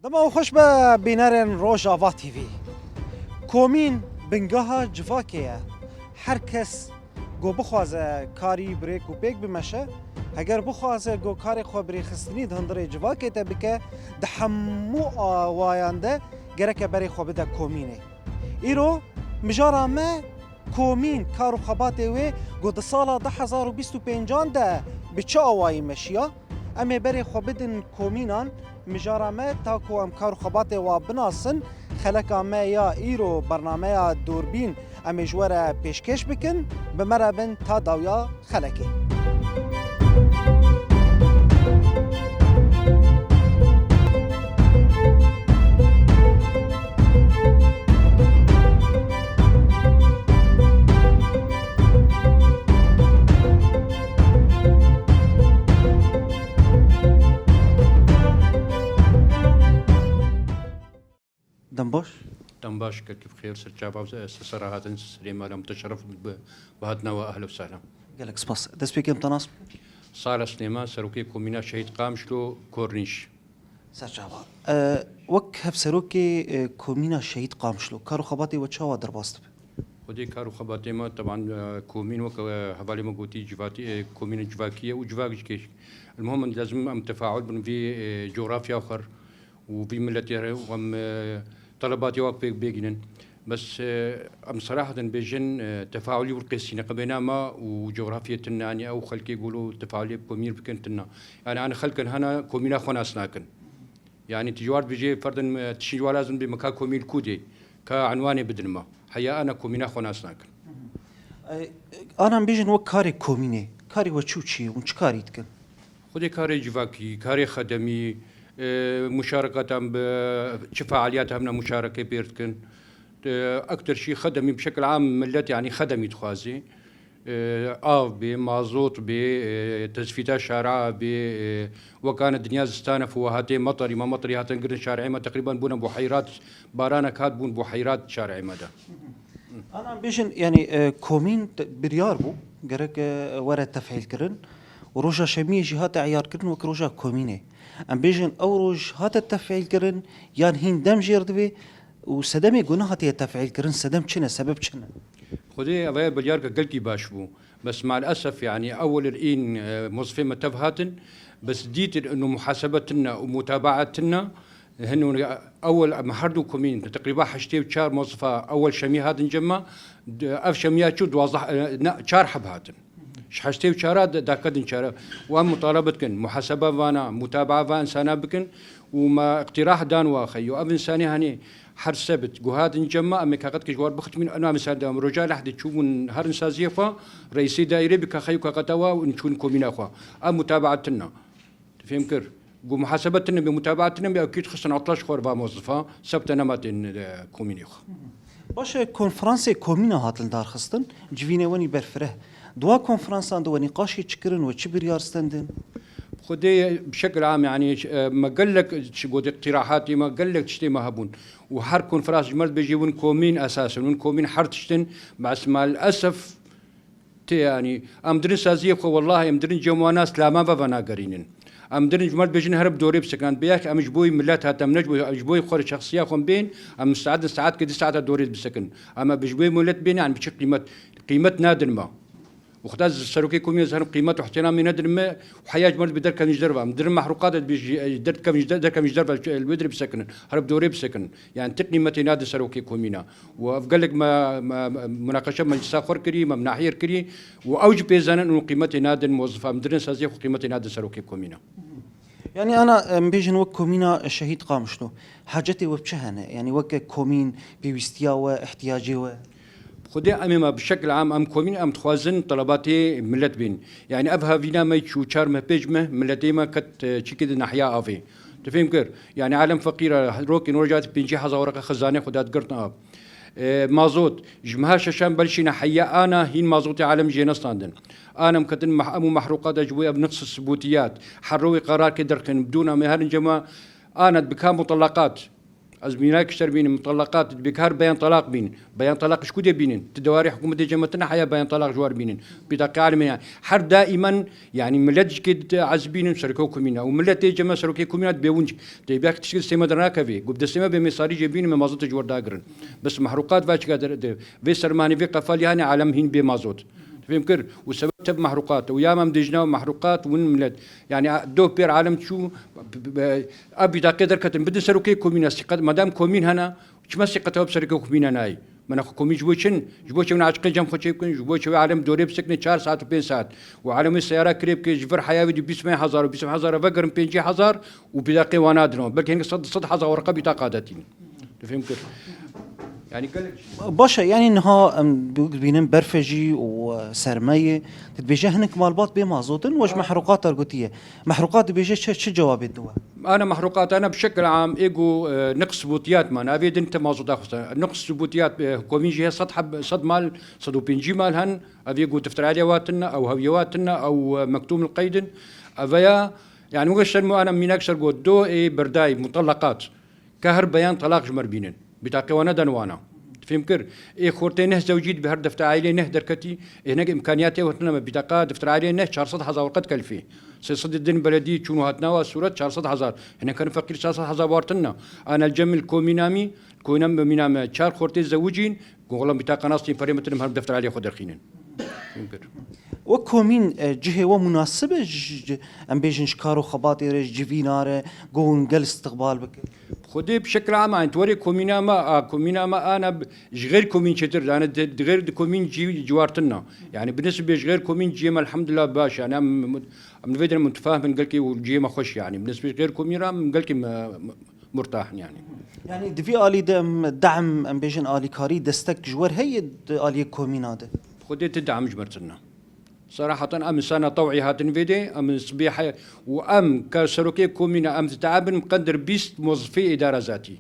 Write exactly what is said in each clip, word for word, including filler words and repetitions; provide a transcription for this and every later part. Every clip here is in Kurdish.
Dema we xweş be bînerên Rojava T V. Komîn bingeha civakê ye. Her kes ku bixwaze karî bi rêk û pêk bimeşe, heger bixwaze ku karê xwe bi rêxistinî di hundirê civakê de bike, di hemû awayan de gereke berê xwe bide komînê. Îro mijara me komîn, kar û xebatê wê ku di sala du hezar û bîst û pêncan de bi çi awayî meşiya? Em ê berê xwe bidin komînan, mijara me ta ku em kar û xebatê wa binasin, xeleka me ya îro, bernameya Dûrbîn, em ê ji we re pêşkêş bikin, bi me re bin ta dawiya xelekê. Dem baş. Dem baş, gelkî bi xêr, ser çava, ser sera hatin, Silêman, em teşerruf bi, bi hatina we, ehlen we sehlen. Gelek spas. Destpêkê em te nas bikin. Sala Silêman, serokê komîna Şehîd Qamişlo, Kornîş. Ser çava. E, wek hevserokê, e, komîna Şehîd Qamişlo, kar û xebatê we çawa derbas dibe? Xwedê kar û xebatê me, teban, e, komîn wek, e, hevalê me gotî, civatî, e, komîna civakî ye û civak jî kêş. El muhim, lazim em tefaul bin vî, e, coğrafya xwe û vî miletê re û em, e, telebatê wek pêk bêgînin. Bes, e, em seraheten bêjin, e, tefaulî wir qêsîne qebêna me û coğrafyê tune, yanî ew xelkê golo tefaulê bi komîn bikin tune. Yanî, an xelkin hene komîna xwe nas nakin. Yanî, tu ji war dibêjê, ferdin, e, tiştî ji war lazim bê me ka komîn kûdê, ka enwanê bidin me. Heya ana komîna xwe nas nakin. E, ana em bêjin wek karê komînê. Karê we çi û çi ye? Hûn çi karî dikin? Xwedê karê civakî, karê xedemî, e, muşarekatan bi çi fealiyat hebne muşareke pêr dikin. E, ektir şî xedemî bi şekil am millet, yanî xedemî dixwazî. E, av bê, mazot bê, e, tezfîta şara bê, e, wekane dinya zistane fuwahatê meterî, ma meterî hatin girin şarê me teqrîban bûne buheyrat, baranek hat bûn buheyrat şarê me de. Ana em bêjin, yanî, e, komîn te-, biryar bû, gerek, e, were tefîl kirin. Û roja şemiyê jî hate eyar kirin wek roja komînê. Em bêjin ew roj hate tefîl kirin, yan hîn dem jêr divê û sedemê ku nehatiye tefîl kirin, sedem çi ne, sebeb çi ne? Xwedê ev biryarke gelkî baş bû. Bes maalesef, yanî, ewil în, e, mozifê me tev hatin, bes dîtin û muhasebe tune û mutabaa tune, Hin û ewil em her du komîn, teqrîba heştê û çar mozifa ewil şemî hatin cem me, d-, ev şemiya çû duwazdeh, e, ne, çar heb hatin. Ji heştê û çar de, daketin çar. Û em mutalebe dikin, muhasebe vana, mutabaa va insana bikin û me iqtîrah dan wa xeyo. Ev insanê, hanê, her sebit ku hatin cem me, em ê kaqet ki ji war bixitmîn, em ev insan de em roja lehdê çûbûn her insaziyê xwe, reîsê daîrê bi kaxeyo kaqeta wa û çûn komîna xwe. Ev mutabaa tune. Tu fêm kir? Ku muhasebe tune bê, mutabaa tune bê, ew kî dixistin etla ji xwe re va mozifa, sebte nema tên, e, komînê xwe. Baş e, konferansê komîna hatin darxistin, civînê wenî berfireh. Di wa konferansan de we nîqaşê çi kirin, we çi biryar stendin? Xwedê bi şekil am, yanî, e, me gelek ji gote iqtîrahatê me, gelek tiştê me hebûn. Û her konferans ji me re dibêjê win komîn esas in, win komîn her tişt in, bes maalesef Tê, yanî, em dirin saziyê xwe, wellahî, em dirin cem wana silama ve venagerînin. Em dirin ji me dibêjin here bi dorê bisekin. Em bêyek em ji bo yî milet hatin, em ne ji bo, ji bo yî xwe re şexsiya xwe bên, em saet, saet ke di saeta dorê bisekin. Em bi ji bo yî milet bên, em bi çi qîmet, qîmet nadin me. Û xweda serokê komî ez herim qîmet û ihtiramê nedin me, û heya ji me re bi derkevin ji derve. Em dirin mehrûqat e, bi ji, derdikevin ji de-, derkevin ji derve, li wê dirê bisekinin. Here bi dorê bisekinin. Yani ti qîmetê nadin serokê komîna. Û ev gelek me, me, me munaqeşe meclisa xwe kirî, me nahiyê kirî û ew jî pê zanin û qîmetê nadin mozifa. Em dirin saziyê xwe qîmetê nadin serokê komîna. Yani ana, em bêjin wek komîna Şehîd Qamişlo. Hacetê we bi çi hene? Yani weke komîn, pêwîstiya we, ihtiyacê we? Xwedê em ê me bi şekil am, em komîn, em dixwazin telebatê milet bên. Yani ev havîna me çû çar meh pênc meh miletê me ket, e, çikê di nahiya avê. Tu fêm kir? Yani alem feqîr e, rokên roja pêncî hezar wereqe xizanê xwe dadigirt av. E, mazot, ji meha şeşan belşîne heya ana hîn mazotê alem jê nestandin. Ana em ketin meh-, em û mehrûqata ji bo ev niqs subûtiyat. Her rowê qerarkê derxin, bidûna me herin cema ana bi ka mutlaqat. Ez mînak ser bînim, muteleqat, dibê her beyan talaq bînin. Beyan talaq ji ku dê bînin? Ti dewarê hikûmetê cem me tine heya beyan talaq ji war bînin. Bîtaqê alemê ya. Her daimen, yanî millet ji kê di ez bînim serokê komîna. Û millet tê cem me serokê komîna dibê winc. Dê bek tişkil sê me dernakevê. Gu bi destê me bê mêsarî jê bînim, me mazotê ji war dagirin. Bes mehrûqat va çika der, de, vê sermanê vê qefalî hanê alem hîn bê mazot. Fêm kir. Û sebeb tev mehrûqat. Û ya me em dêjina mehrûqat win millet. Yanî, a, doh pêr alem çû, b-, b-, b-, a bîtaqê derketin. Bidin serokê komîna sîqet. Madem komîn hene, çima sîqet ew bi serokê komîna nayî? Mena xwe komîn ji bo çin? Ji bo çi win aciqê cem xwe çê bikin? Ji bo çi wê alem dorê bisekine çar saet û pênc saet? Û alem wê seyara kirê bike, ji vir heya wê dî bîst hezar û bîst hezar vegerin pêncî hezar û bîtaqê wana dino. Belkî hinek sed, sed hezar werqa bîtaqa detîn. Tu fêm kir. Yanî gelek jî. Baş e, yanî niha em bi-, bînin berfê jî û, e, sermeyê. Tu dibêje hinek malbat bê mazotin, we ji mehrûqat dergotiye. Mehrûqat dibêje çi, çi cewabê diwe? Ana mehrûqatana bi şekil am ê ku, e, niqs subutiyat man. Evê din te mazota xwesta. Niqs subutiyat, e, komîn jî he sed heb, sed mal, sed û pêncî mal hen. Evê ku defteraliye watinne, ew hewiye watinne, ew, e, mektûm li qeydin. Eveya, yanî weke ser mu ana mînak ser got, do ê berdayî, muteleqat. Ke her beyan talaq ji me re bînin. Bîtaqê wana den wana. Fêm kir. Ê xortê neh zewcî dibe her defter aîlê neh derketî. Ê hinek îmkaniyatê we tune me. Bîtaqa defter aîlê neh çar sed hezar werqe dikelifê. Sê sed din beledî çûn û hatina wa sûret çar sed hezar. Hinek herin feqîr çar sed hezar wartin ne. Ana li cem li komîna mî, komîna mîna me çar xortê zewicîn. Goxlan bîtaqa nas tîn perê me tinim her defter aîlê xwe derxînin. Fêm kir. Wek komîn, e, cihê we munasib e, ji, ji, em bêjin ji kar û xebatê re, ji civîna re, go hûn gel istiqbal bikin? Xwedê bi şekil am, an, tu werê komîna me, a, komîna me ana bi, ji xêr komîn çêtir, yani di, di xêr di komîn cî, ciwartin na. Yani bi nisbê ji xêr komîn cihê me elhamdulillah baş, yani em, em li vê derê mutefahim in gelkî û cihê me xweş, yani bi nisbê ji xêr komîn re em gelkî me, me, murtah in, yani. Yani di vî alî de em de'm, em bêjin alîkarî, destek ji wer heye di aliyê komîna de? Xwedê ti de'm ji me re tune. Seraheten em insana tew'î hatin vê dê, em sibê he-, û em ke serokê komîna em dite'ebin bi qedir bîst mozifê îdara zatî.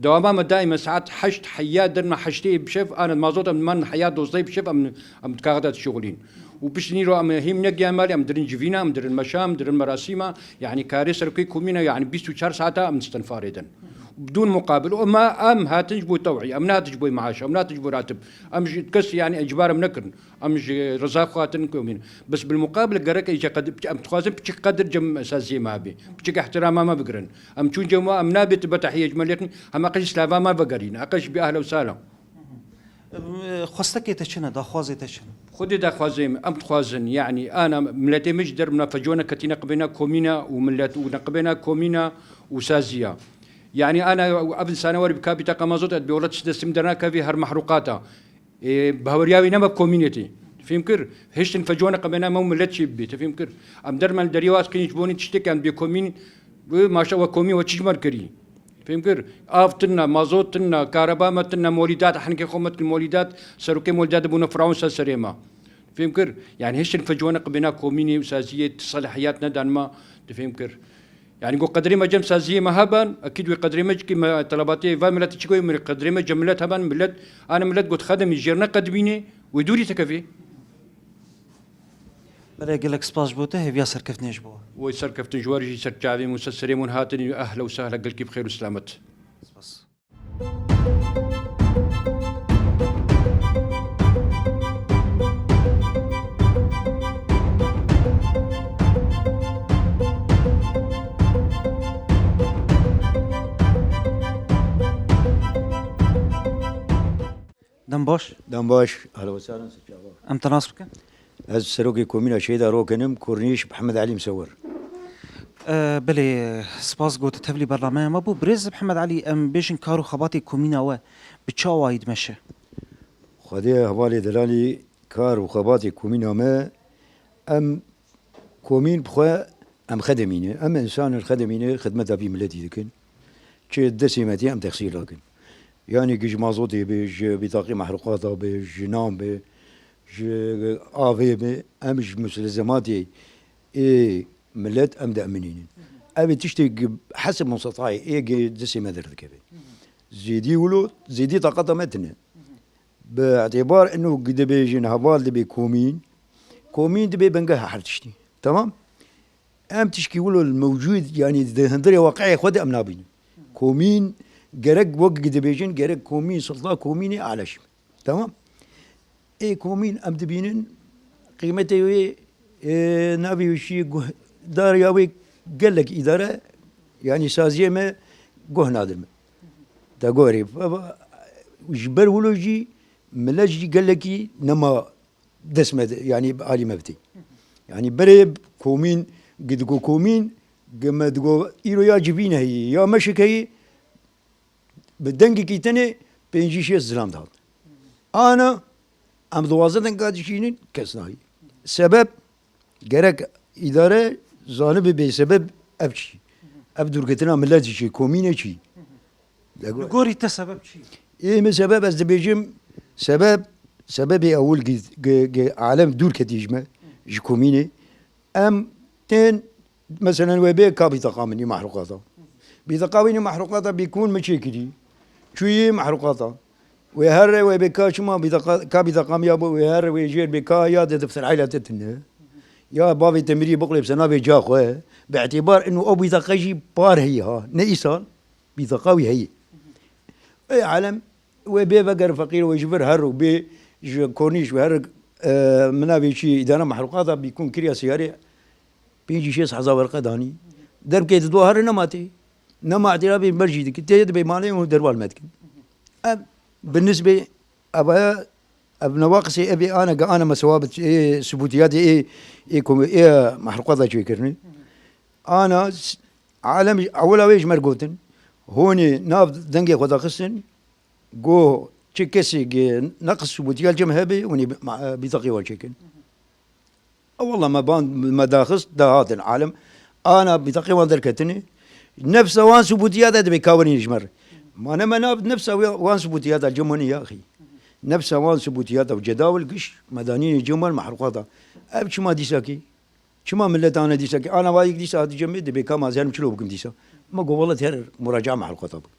Dewama me daîme saet heşt heya derma heştê bi şev, ana mazot em man heya dozdeh bi şev em, em di kaxda dişuxulîn. Û pişt nîro em hîm negiyan malê, em dirin civîna, em dirin meşa, em dirin merasîma, yanî karê serokê komîna, yanî bîst û çar saeta em distenfarê din. Bidûn muqabil. Û me em hatin ji bo tew'î, em nehatin ji bo maaş, em nehatin ji bo ratib. Em ji kes yanî ecbar em nekirin. Em ji reza xwe hatin komîn. Bes bil muqabil gerek îca qed-, em dixwazin piçik qedir cem saziyê me hebe. Piçik ihtirama me bigirin. Em çûn cem we, em nabê tu be tehiyê ji me lêkin, hema qeş slava me vegerîn. Eqeş bi ehla û sahla. Xwestekê te çi ne, daxwazê te çi ne? Xwedê daxwazê me, em dixwazin, yanî ana miletê min ji dermna feco neketî neqibêna komîna û milet û neqibêna komîna û saziya. Yanî ana ev insana werî bi kabîta qamazot et bi welat tişt destê min dernakevî her mehrûqata. Ê, baweriya wî ne me komînê tê. Fêm kir? Hiştin feco neqibêna me û milet çê bibê. Te fêm kir? Em dermen li deriyê waz kirin ji bonî tiştek em bê komîn, wê maşa we komîn we çi ji me kirî? Fêm kir? Av tinna, mazot tinna, kareba me tinna, molîdat, henkê xwe me dikin molîdat, serokê molîdat dibûne firawun ser serê me. Fêm kir? Yani hiştin feco neqibêna komînê û saziyê ti selahiyat nedan me. Te fêm kir? Yani got qedrê me cem saziyê me heban, ekîd wê qedrê me cikî me telebatê va miletî çi goyê min qedrê me cem milet heban, milet, ana milet got xedemî jêr neqedimînê, wê dûrî tekevê. Belê gelek spas ji bo te, hêviya serkeftinê ji bo. Wê serkeftin ji we re jî ser çavê min û ser serê min hatin, ehla û sehla gelkî bi xêr û selamet. Spas. Dem baş. Dem baş. Ehla we sehla, ser çava. Em te nas bikin? Ez serokê komîna Şehîda Rokin im, Kornîş Mihemed Elî Misewer. E, belê, spas got tevlî bernameya me bû. Birêz Mihemed Elî, em bêjin kar û xebatê komîna we bi çi awayî dimeşe? Xwedê hevalê delalî kar û xebatê komîna me, em komîn bi xwe em xedemî ne. Em însanên xedemî ne, xidmeta vî miletî dikin. Çi destê me tê em texsîr nakin. Yanî ji mazotê be, ji bîtaqê mehrûqata be, ji nan be, ji avê be, em ji muslezematê ê milet em diemînînin. Ev ê tiştê hesib mustatayê ê destê me derdikeve. Zêdî wilo, zêdî taqata me tine. Bi îtîbar ino dibêjin heval dibe komîn, komîn dibe bingeha her tiştî. Temam? Em tişkî wilo li mewcûd, yanî di hundirê waqiê xwe de em nabînin. Komîn Gerek wek dibêjin, gerek komîn, sulta komînê aleşî me. Tamam? Ê komîn em dibînin, qîmetê wê, e, navê wê şî guh-, dariya wê gelek îdare, yanî saziyê me guh nadin me. Te gorê, ji ber wilo jî millet jî gelekî nema dest me de, yanî alî me bidî. Yanî berê komîn, gi digo komîn, gi me digo îro ya civîn heyî, ya meşik heyî, bi dengekî tenê pêncî şêst zilam dihat. Ana, em duwazdeh denga dişînin, kes nahî. Sebeb, gerek îdare zanibe bê sebeb ev çi? Ev dûrketina millet çi, komînê çi? Li gorî te sebeb çi? Ê min sebeb ez dibêjim, sebeb, sebebê ewil gi, gi, gi alem dûr ketî ji me, ji komînê. Em tên, meselen wê bê ka bîtaqa min î mehruqata. Bîtaqa wî nî mehruqata bîkûn min çêkirî. Çûyî mehruqata. Wê herre wê bê ka çima bîtaqa, ka bîtaqa min ya bo wê herre wê jêr bê ka ya de diftir eyla te tine. Ya bavê te mirî biqulê bi sena bê ca xwe. Bi îtîbar inu o bîtaqa jî par heyî ha. Ne îsal. Bîtaqa wî heyî. Ê alem, wê bê veger feqîr, wê ji vir her û bê ji Kornîş û her, e, min navê çi îdara mehruqata bîkûn kiriya siyarê pêncî şêst hezar werqe danî. Derbkê di dua here nema tê. Nema îtîrafê ber jî dikî. Tê dibê malê û derwal me dikin. Ev bi nisbê evaya, ev newaqisê evê ana ge ana me sewabit ê subûtiyatê ê, ê kom-, ê mehruqata çêkirine. Ana s-, alem ewila wê ji me re gotin. Honê nav dengê xwe daxistin. Go çi kesê ge neqis subûtiya li cem hebe, hûnê bi-, ma-, bîtaqê wan çêkin. E, wela me ban, me daxist, dahatin alem. Ana bîtaqê wan derketine. Nefsa wan subûtiya de dibê kawerîn ji me re. Ma ne me nav nefsa wê, wan subûtiya de cem wan ya axî. Nefsa wan subûtiya de cedawil giş, me danînê cem wan mehruqata. Ev çima dîsa kî? Çima millet ane dîsa ki ana vayik dîsa hati cemê dibê ka ma ez herim çilo bikim dîsa. Ma go welat her muraca mehluqata bikim.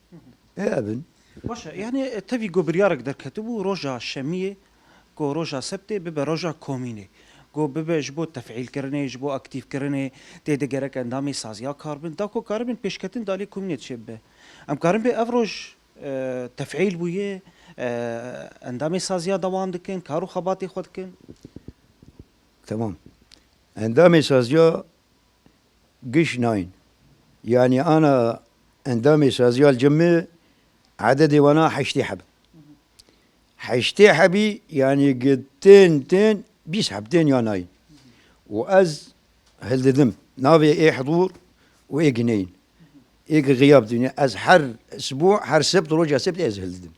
E evin. Baş e, yani, e, tevî go biryarek derketibû roja şemiyê, go roja sebtê bibe roja komînê. Go bibe ji bo tefîlkirinê, ji bo aktîfkirinê, tê de gerek endamê saziya kar bin. Da ku karibin pêşketin dalê komînê çê bibe. Em karin bê ev roj, e, tefîl bûye, e, endamê saziya dewam dikin, kar û xebatê xwe dikin. Tamam. Endamê saziya giş nayên. Yanî ana endamê saziya li cem min ededê wana heştê heb. Heştê hebî, yanî gi tên tên bîst heb tên ya nayên. Û ez hildidim. Navê ê hidûr û ê gineyên. Ê gi xiyab dîne. Ez her sibû, her sebt, roja sebtê ez hildidim.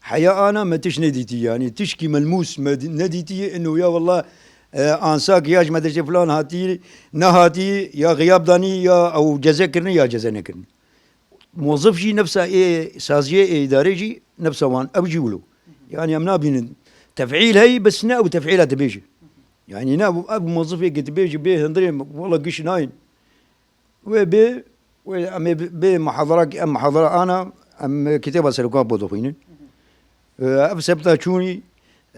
Heya ana me tişt nedîtî, yanî tişkî melmûs me dî-, nedîtî, ino ya wela, e, ansak ya ji medresê filan hatî, nehatî, ya xiyab danî, ya ew ceze kirine, ya ceze nekirine. Mozif jî nefsa ê saziyê ê îdarê jî nefsa wan, ew jî wilo. Yanî em nabînin. Tefîl heyî, bes ne ew tefîla dibêje. Yanî ne ew, ev mozifê ki dibêje bê hundirê, wela giş nayên. Wê bê, wê em ê bê muhadara, em muhadara ana, em kitêba serokan bo dixwînin. E, ev sebta çûnî,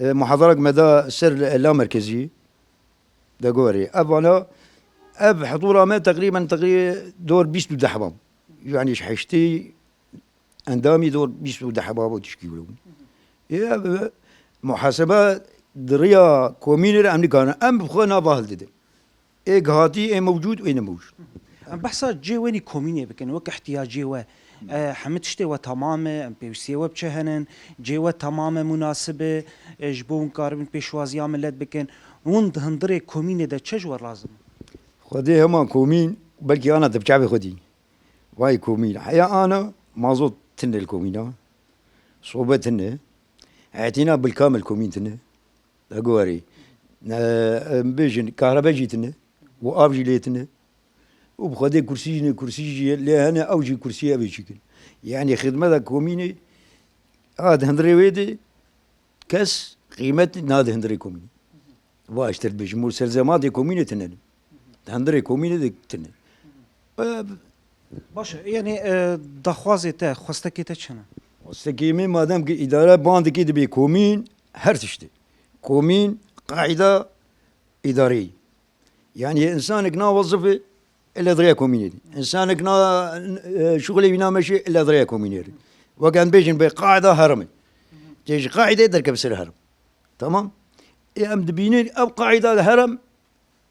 e, muhadarak me da ser la merkezî de gorê. Ev ana, ev hidûra me teqrîben, teqrîben dor bîst û deh hebam. Yanî ji heştê endamî dor bîst û deh hebab û tişkî wilo bûn. Ê, ev muhasebe di riya komînê re em nikarin. Em bi xwe nava hildidin. Ê gihatî, ê mewcûd, ê ne mewcûd. Em behsa cê wenî komînê bikin, wek ihtiyacê we. E, hemî tiştê we temam e, em pêwîstiyê we bi çi henin, cê we temam e, munasib e, e, ji bo hûn karibin pêşwaziya milet bikin. Hûn di hundirê komînê de çi ji we lazim e? Xwedê hema komîn, belkî ana di bi çavê xwe dî. Vay komîn. Heya ana mazot tune li komîna. Sobe tune. Etîna bilkamil komîn tune. Dagorî. Ne, em bêjin, kahrebe jî tune. Û av jî lê tune. Û bi xwedê kursî jî ne, kursî jî lê hene, ew jî kursî ev ê çikin. Yanî xidmeta komînê a di hundirê wê de kes qîmet nade hundirê komînê. Vaştir dibêjim û serzematê komînê tune ne. Di hundirê komînê de tune. E, Baş e, yani, e, daxwazê te, xwestekê te çi ne? Xwestekê min madem ki îdare bandikê dibê komîn her tiştê. Komîn qaîda îdareyî. Yani insanek na wezifê Li diriya komînê dî. Însanek na, e, şixulê wî nameşê li diriya komînê dî. Wek em bêjin bê qaîda herem e. Tê ji qaîdê derkeve ser herem. Tamam? Ê em dibînin ev qaîda li herem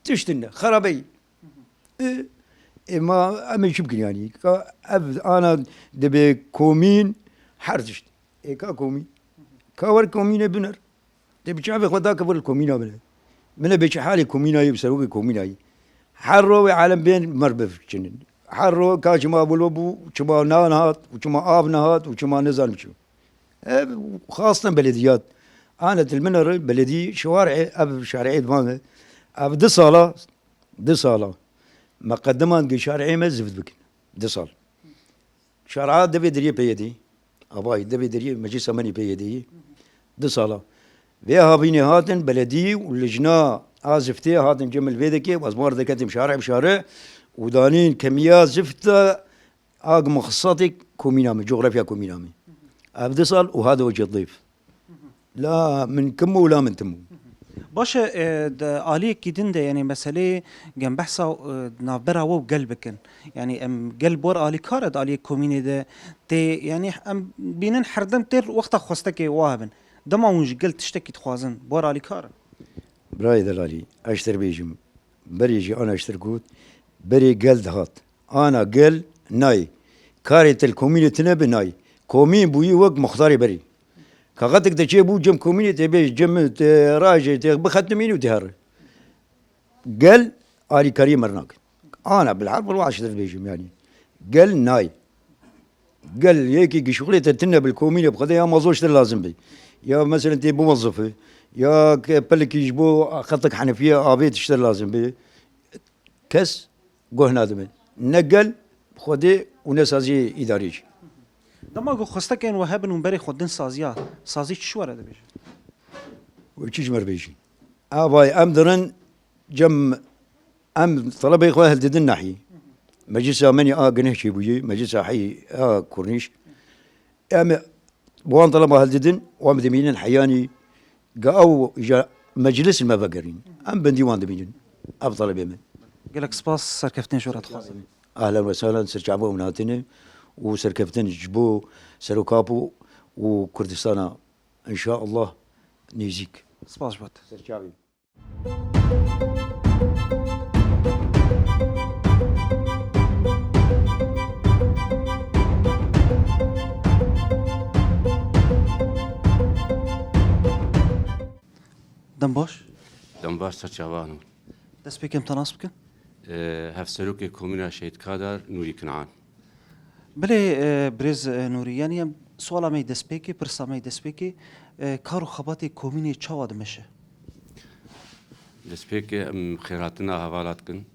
tiştin ne. Xerabeyî. Ê, ê ma em ê çi bikin yanî? Ka ev ana dibê komîn her tişt. Ê ka komîn. Ka wer komînê biner. Tê bi çavê xwe dake vir li komîna bine. Bine bê çi halê komîna yê û serokê komîna yê. Her ro wê alem bên mer bifikçinin. Her ro ka çima wilo bû, çima nan hat, û çima av nehat, û çima nizanim çi. Ev xastin belediyat. Ane til min re beledî şiwarê, ev şarê divan e. Ev du sala, du sala. Meqediman gi şarê me zift bikin. Du sal. Şara devê deriyê P Y D'yê. Avayî devê deriyê Meclisa Menî P Y D'yê. Du sala. Vê havînê hatin beledî û lijna a ziftê hatin cem li vê dekê, ez mar deketim şare bi şare û danîn kemiya zifta a mixisatê komîna min, cografya komîna min. Ev du sal û hado cedîf. La min kim û la min tim û. Baş e, e, di aliyekî din de, yanî meseleyê gem behsa, e, navbera we û gel bikin. Yanî em gel bor alîkar e di aliyê komînê de tê, yanî em bînin herdem têr wexta xwestekê wa hebin. Dema hûn ji gel tiştekî dixwazin, bor alîkar in. Birayê delalî, ez ji te bêjim, berê jî ana ji te got, berê gel dihat. Ana gel nayê. Karê te li komînê tune bi nayê. Komîn bûyî wek muxtarê berê. Kaxetek te çêbû cem komînê tê bê cem te rajê tê bixetimîn û tê herre. Gel alîkariyê me nakin. Ana bilher wala ez ji te dibêjim yanî. Gel nayê. Gel yekî gi şixulê te tune bil komînê bi Xwedê ya mazo ji te lazim bî. Ya meselen tê biwezifî. Ya ke pelekî ji bo xetek henefiyê avê tişte lazim bî. Kes guh nadime. Ne gel Xwedê û ne saziyê îdarê jî. Dema ku xwestekên we hebin û berê xwe din saziya, sazî çi ji we re dibêje? Wê çi ji me re bêjin? Avayê em dirin cem em telebê xwe hildidin nehî. Meclisa menî a gineh çêbûyî, meclisa heyî a Kurnîş. Em wan teleba hildidin, wan dimînin heyanî ga ew îja meclis me vegerîn. Em bendî wan dimînin. Ev telebê me. Gelek spas, serkeftin ji we re dixwazin. Ahlen ve sahlen, serçava û hatine û serkeftin ji bo Serokapû û Kurdistana înşaallah nêzîk. Spas ji we re. Serçavî. Dem baş. Dem baş, serçava hanım. Destpêkê em te nas bikin? Ee, Hevserokê Komîna Şehîd Kadar, Nûrî Kinan. Bilê, e, birêz, e, Nûrî, yanî em suala me yê destpêkê, pirsa me yê destpêkê, e, kar û xebatê komînê çawa dimeşe? Destpêkê em xêrhatina hevala dikin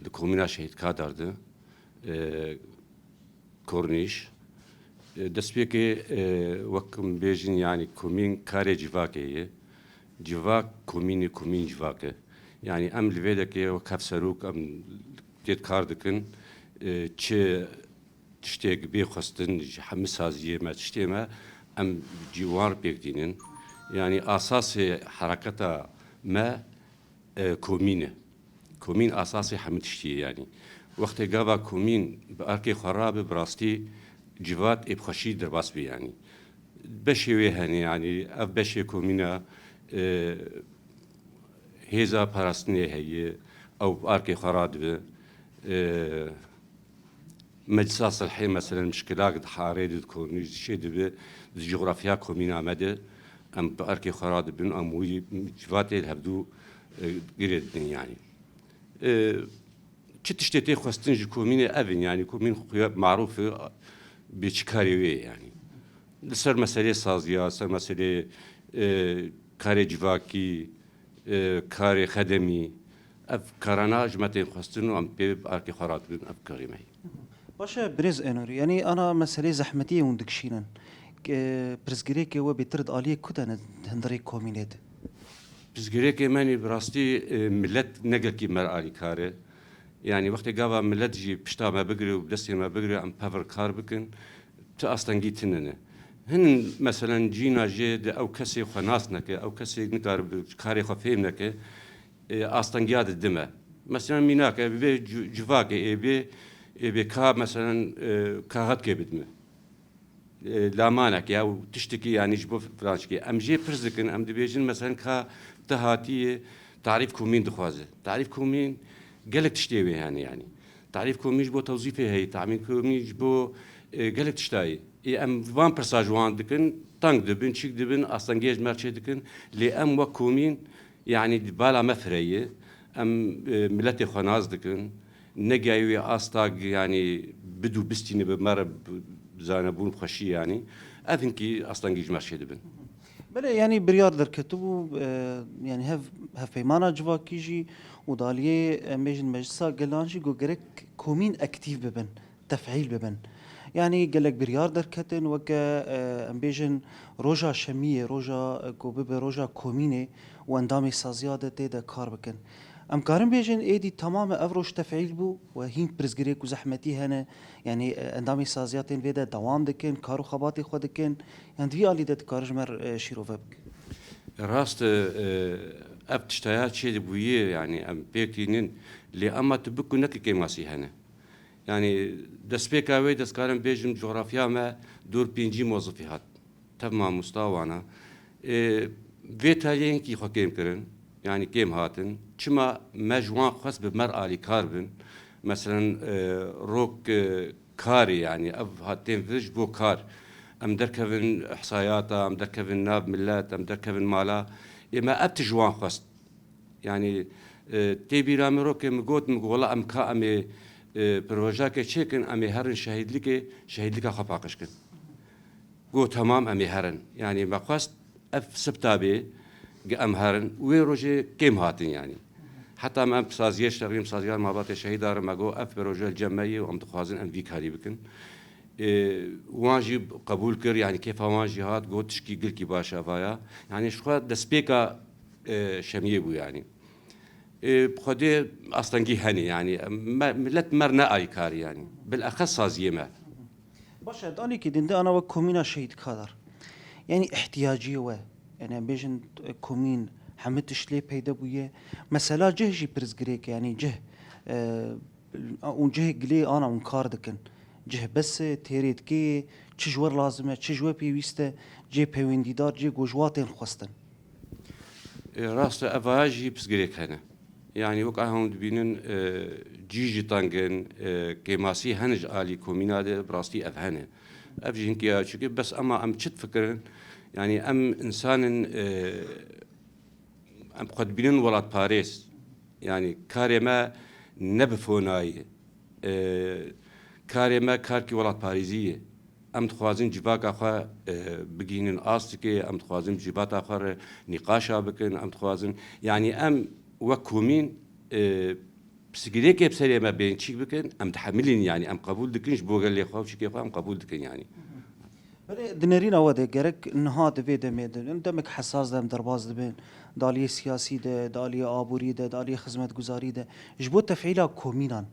di komîna Şehîd Kadar de, e, Kornîş. E, destpêkê, e, wek em bêjin, yanî komîn karê civakê ye. Civak komînê, komîn civak e. Yanî em li vê dekê wek hevserok em têt kar dikin, e, çi tiştêk bê xwestin ji hemî saziyê me, tiştê me, em ji wan re pêk tînin. Yanî asasê hereketa me, e, komîn e. Komîn asasê hemî tiştî ye yanî. Wextê gava komîn bi erkê xwe rabe, bi rastî civat ê bi xweşî derbas bî yanî. Beşê wê hene yanî, ev beşê komîn e, e, hêza parastinê heye, ew bi erkê xwe radibe. E, Meclisa Silhê, meselen, mişkilak di harê de, di konî, di şê dibe, di cografya komîna me de, em bi erkê xwe re dibin, em wî civatê li hevdû, e, girê didin, yanî. E, çi tiştê tê xwestin ji komînê ev in, yanî komîn xuya marûf e, bê çi karê wê ye, yanî. Li ser meselê saziya, ser meselê, e, karê civakî, e, karê xedemî, ev karana ji me tên xwestin û em pê bi arkê xwe radibin, ev karê me ye. Baş e, birêz Enûrî, yanî ana meselê zehmetiyê hûn dikişînin. Ke pirsgirêkê we bêtir di aliyê ku de ne di hundirê komînê de? Pirsgirêkê me nî bi rastî, e, milet ne gelkî me re alîkar e. Yanî wextê gava milet jî pişta me bigire û bi destê me bigire, em pevir kar bikin, tu astengî tune ne. Hin meselen cîna jê de ew kesê xwe nas neke, ew kesê nikare bi karê xwe fêm neke, e, astengiya didime. Mesela mînak e, vê ci-, civakê ê bê, ê bê ka, mesela, e, kaxetkê bidime. E, lamanek ya û tiştekî, yanî ji bo filan şikê. Em jê pirs dikin, em dibêjin, mesela ka te hatiye tarîf komîn dixwaze. Tarîf komîn gelek tiştê wê hene, yanî. Tarîf komîn ji bo tewzîfê heye, tarîf komîn ji bo, e, gelek tişta ye. Ê em van pirsa ji wan dikin, teng dibin, çîk dibin, astengiyê ji me re çê dikin. Lê em wek komîn, yanî di bala me fireye. Em, e, miletê xwe nas dikin. Negihayî wê asta, yanî bid û bistîne bi me re, bi zanebûn xweşî, yanî. Ev hinkî astengî ji me re çê dibin. Belê, yanî biryar derketibû, e, yanî hev-, hevpeymana civakî jî û daliyê, em bêjin, meclisa gelan jî ku gerek komîn aktîf bibin, tefîl bibin. Yanî gelek biryar derketin, weke, e, em bêjin, roja şemiyê, roja, e, ku bibe roja komînê û endamê saziya de tê de kar bikin. Em karin bêjin, êdî temam e, ev roj tefîl bû we hîn pirsgirêk û zehmetî hene, yanî, e, endamê saziya tên vê de dewam dikin, kar û xebatê xwe dikin, yan di vî alî de dikare ji me re, e, şîrove bike? Rast e, e, ev tiştaya çê dibûyê, yanî em pêk tînin, lê ema tu bik û neke kêmasî hene. Yanî destpêka wê destkarim bêjim, cografya me dor pêncî mozifî hat. Tev mamosta wana. Ê, vê tarî hinkî xwe kêm kirin, yanî kêm hatin. Çima me ji wan xwest bi me re alîkar bin? Meselen, e, rok, e, karê, yanî ev hat tên vir ji bo kar. Em derkevin ihsayata, em derkevin nav milet, em derkevin mala. Ê me ev tişt ji wan xwest. Yanî, e, tê bîra min rokê min got, min got, wela em ka em ê, e, projeyeke çêkin, em ê herin şehîdlikê, şehîdlika xwe paqij kin. Got, temam, em ê herin. Yanî me xwest ev sibta bê, gi em herin. Wê rojê kêm hatin yanî. Heta me em saziyê şerî, em saziya malbatê şehîda re me got, ev proje li cem me ye û em dixwazin em vî karî bikin. E, wan jî qebûl kir, yanî kêfa wan jî hat, got, tişkî gilkî baş e vaya. Yanî ji xwe destpêka e, şemiyê bû yanî. E, bi xwedê astengî hene yanî. Me, milet me re ne alîkarî yanî. Bileqes saziyê me. Baş e, di alîkî din de ana wek komîna Şehîd Kadar. Yanî ihtiyaciyê we. Yanî em bêjin, e, komîn hemî tişt lê peyde bûye. Mesela cih jî pirsgirêk e, yanî cih, e, û cihê gilê ana hûn kar dikin. Cih bes e, têrê dikê, çi ji we re lazim e, çi ji we pêwîst e, cê peywendîdar, cê ku ji wa tên xwestin. E, rast e, ev vaya jî pirsgirêk hene. Yanî wek a hûn dibînin, e, cî jî teng in, e, kêmasî hene ji alî komîna de, bi rastî ev hene. Ev jî hinkî ya çûkê, bes ema em çi difikirin? Yanî em însan in, e, em xwe dibînin welatparêz. Yanî karê me ne bi fona ye. E, karê me karkî welatparêzî ye. Em dixwazin civaka xwe, e, bigihînin astikê, em dixwazin civata xwe re nîqaşa bikin, em dixwazin, yanî em wek komîn, e, pirsgirêkê bi serê me bên çîk bikin, em dihemilîn, yanî em qebûl dikin, ji bo gelê xwe û çikê xwe em qebûl dikin yanî. Belê, di nerîna we de gerek niha di vê demê de, em demek hesas de em derbas dibin, di aliyê siyasî de, di aliyê aborî de, di aliyê xizmetguzarî de, ji bo tefîla komînan,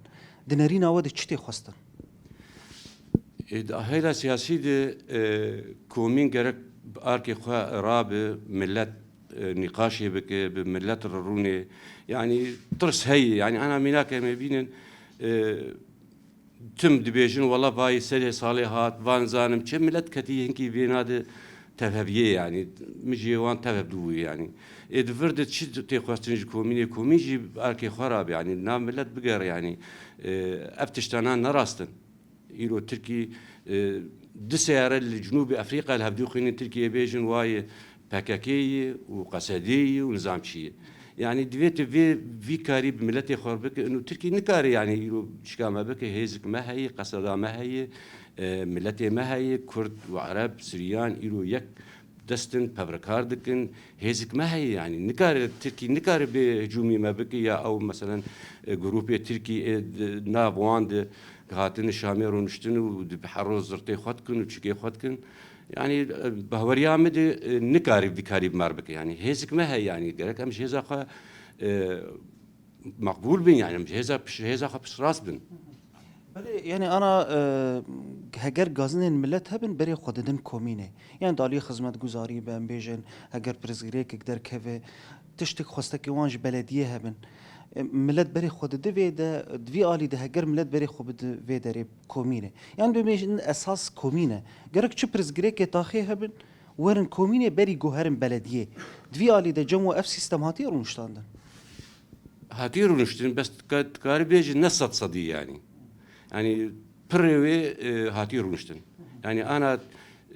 di nerîna we de çi tê xwestin? Ê, di hêla siyasî de, e, komîn gerek bi arkê xwe rabe, milet, e, nîqaşê bike, bi milet re rûnê. Yanî tirs heye. Yanî ana mînake em ê bînin, e, tim dibêjin, wela vayî serê salê hat, van zanim çi, milet ketî hinkî vêna de tevheviyê yanî. Min jî wan tevhevdibû yanî. Ê di vir de çi tê xwestin ji komînê? Komîn jî bi arkê xwe rabe yanî. Nav milet bigere yanî. E, ev tiştana ne rast in. Îro Tirkî, e, du seyare li Cinûbê Efrîqya li hevdû xwînin, Tirkiyê bêjin wayê P K K yê û Qesedê yê û nizam çi yê. Yanî divê tu vê, vî karî bi miletê xwe re bike. Û Tirkî nikare yanî îro çika me bike, hêzik me heye, qeseda me heye, e, miletê me heye, Kurd û Ereb, Siryan îro yek dest in, pevrikar dikin. Hêzik me heye yanî. Nikare, Tirkî nikare bê hicûmî me bike ya ew meselen, e, grûpê Tirkî ê di nav wan de hatine Şamê rûniştin û di her roz zirtê xwe dikin û çikê xwe dikin. Yanî, e, bahweriya min de, e, nikare vî karî bi me re bike. Yanî hêzik me heye yanî. Gerek em ji hêza xwe, e, meqbûl bin yanî. Em ji hêza, ji hêza xwe piştrast bin. Belê, yani ana, e, heger gazinên milet hebin, berê xwe didin komînê. Yani di alî xizmetguzarî be, em bêjin, heger pirsgirêkek derkeve, tiştek xwestekê wan ji belediyê hebin. E, millet berê xwe didi vê de, di vî alî de heger millet berê xwe bidi vê derê komînê. Yan bibêjin esas komîn e. Gerek çi pirsgirêkê taxê hebin, werin komînê berî guherin belediyê. Di vî alî de cem we ev sîstem hatiye rûniştandin? Hatiye rûniştin, bes dika-, dikarî bêjin ne sed sedî yanî. Yanî pirê wê, e, hatiye rûniştin. Yanî ana,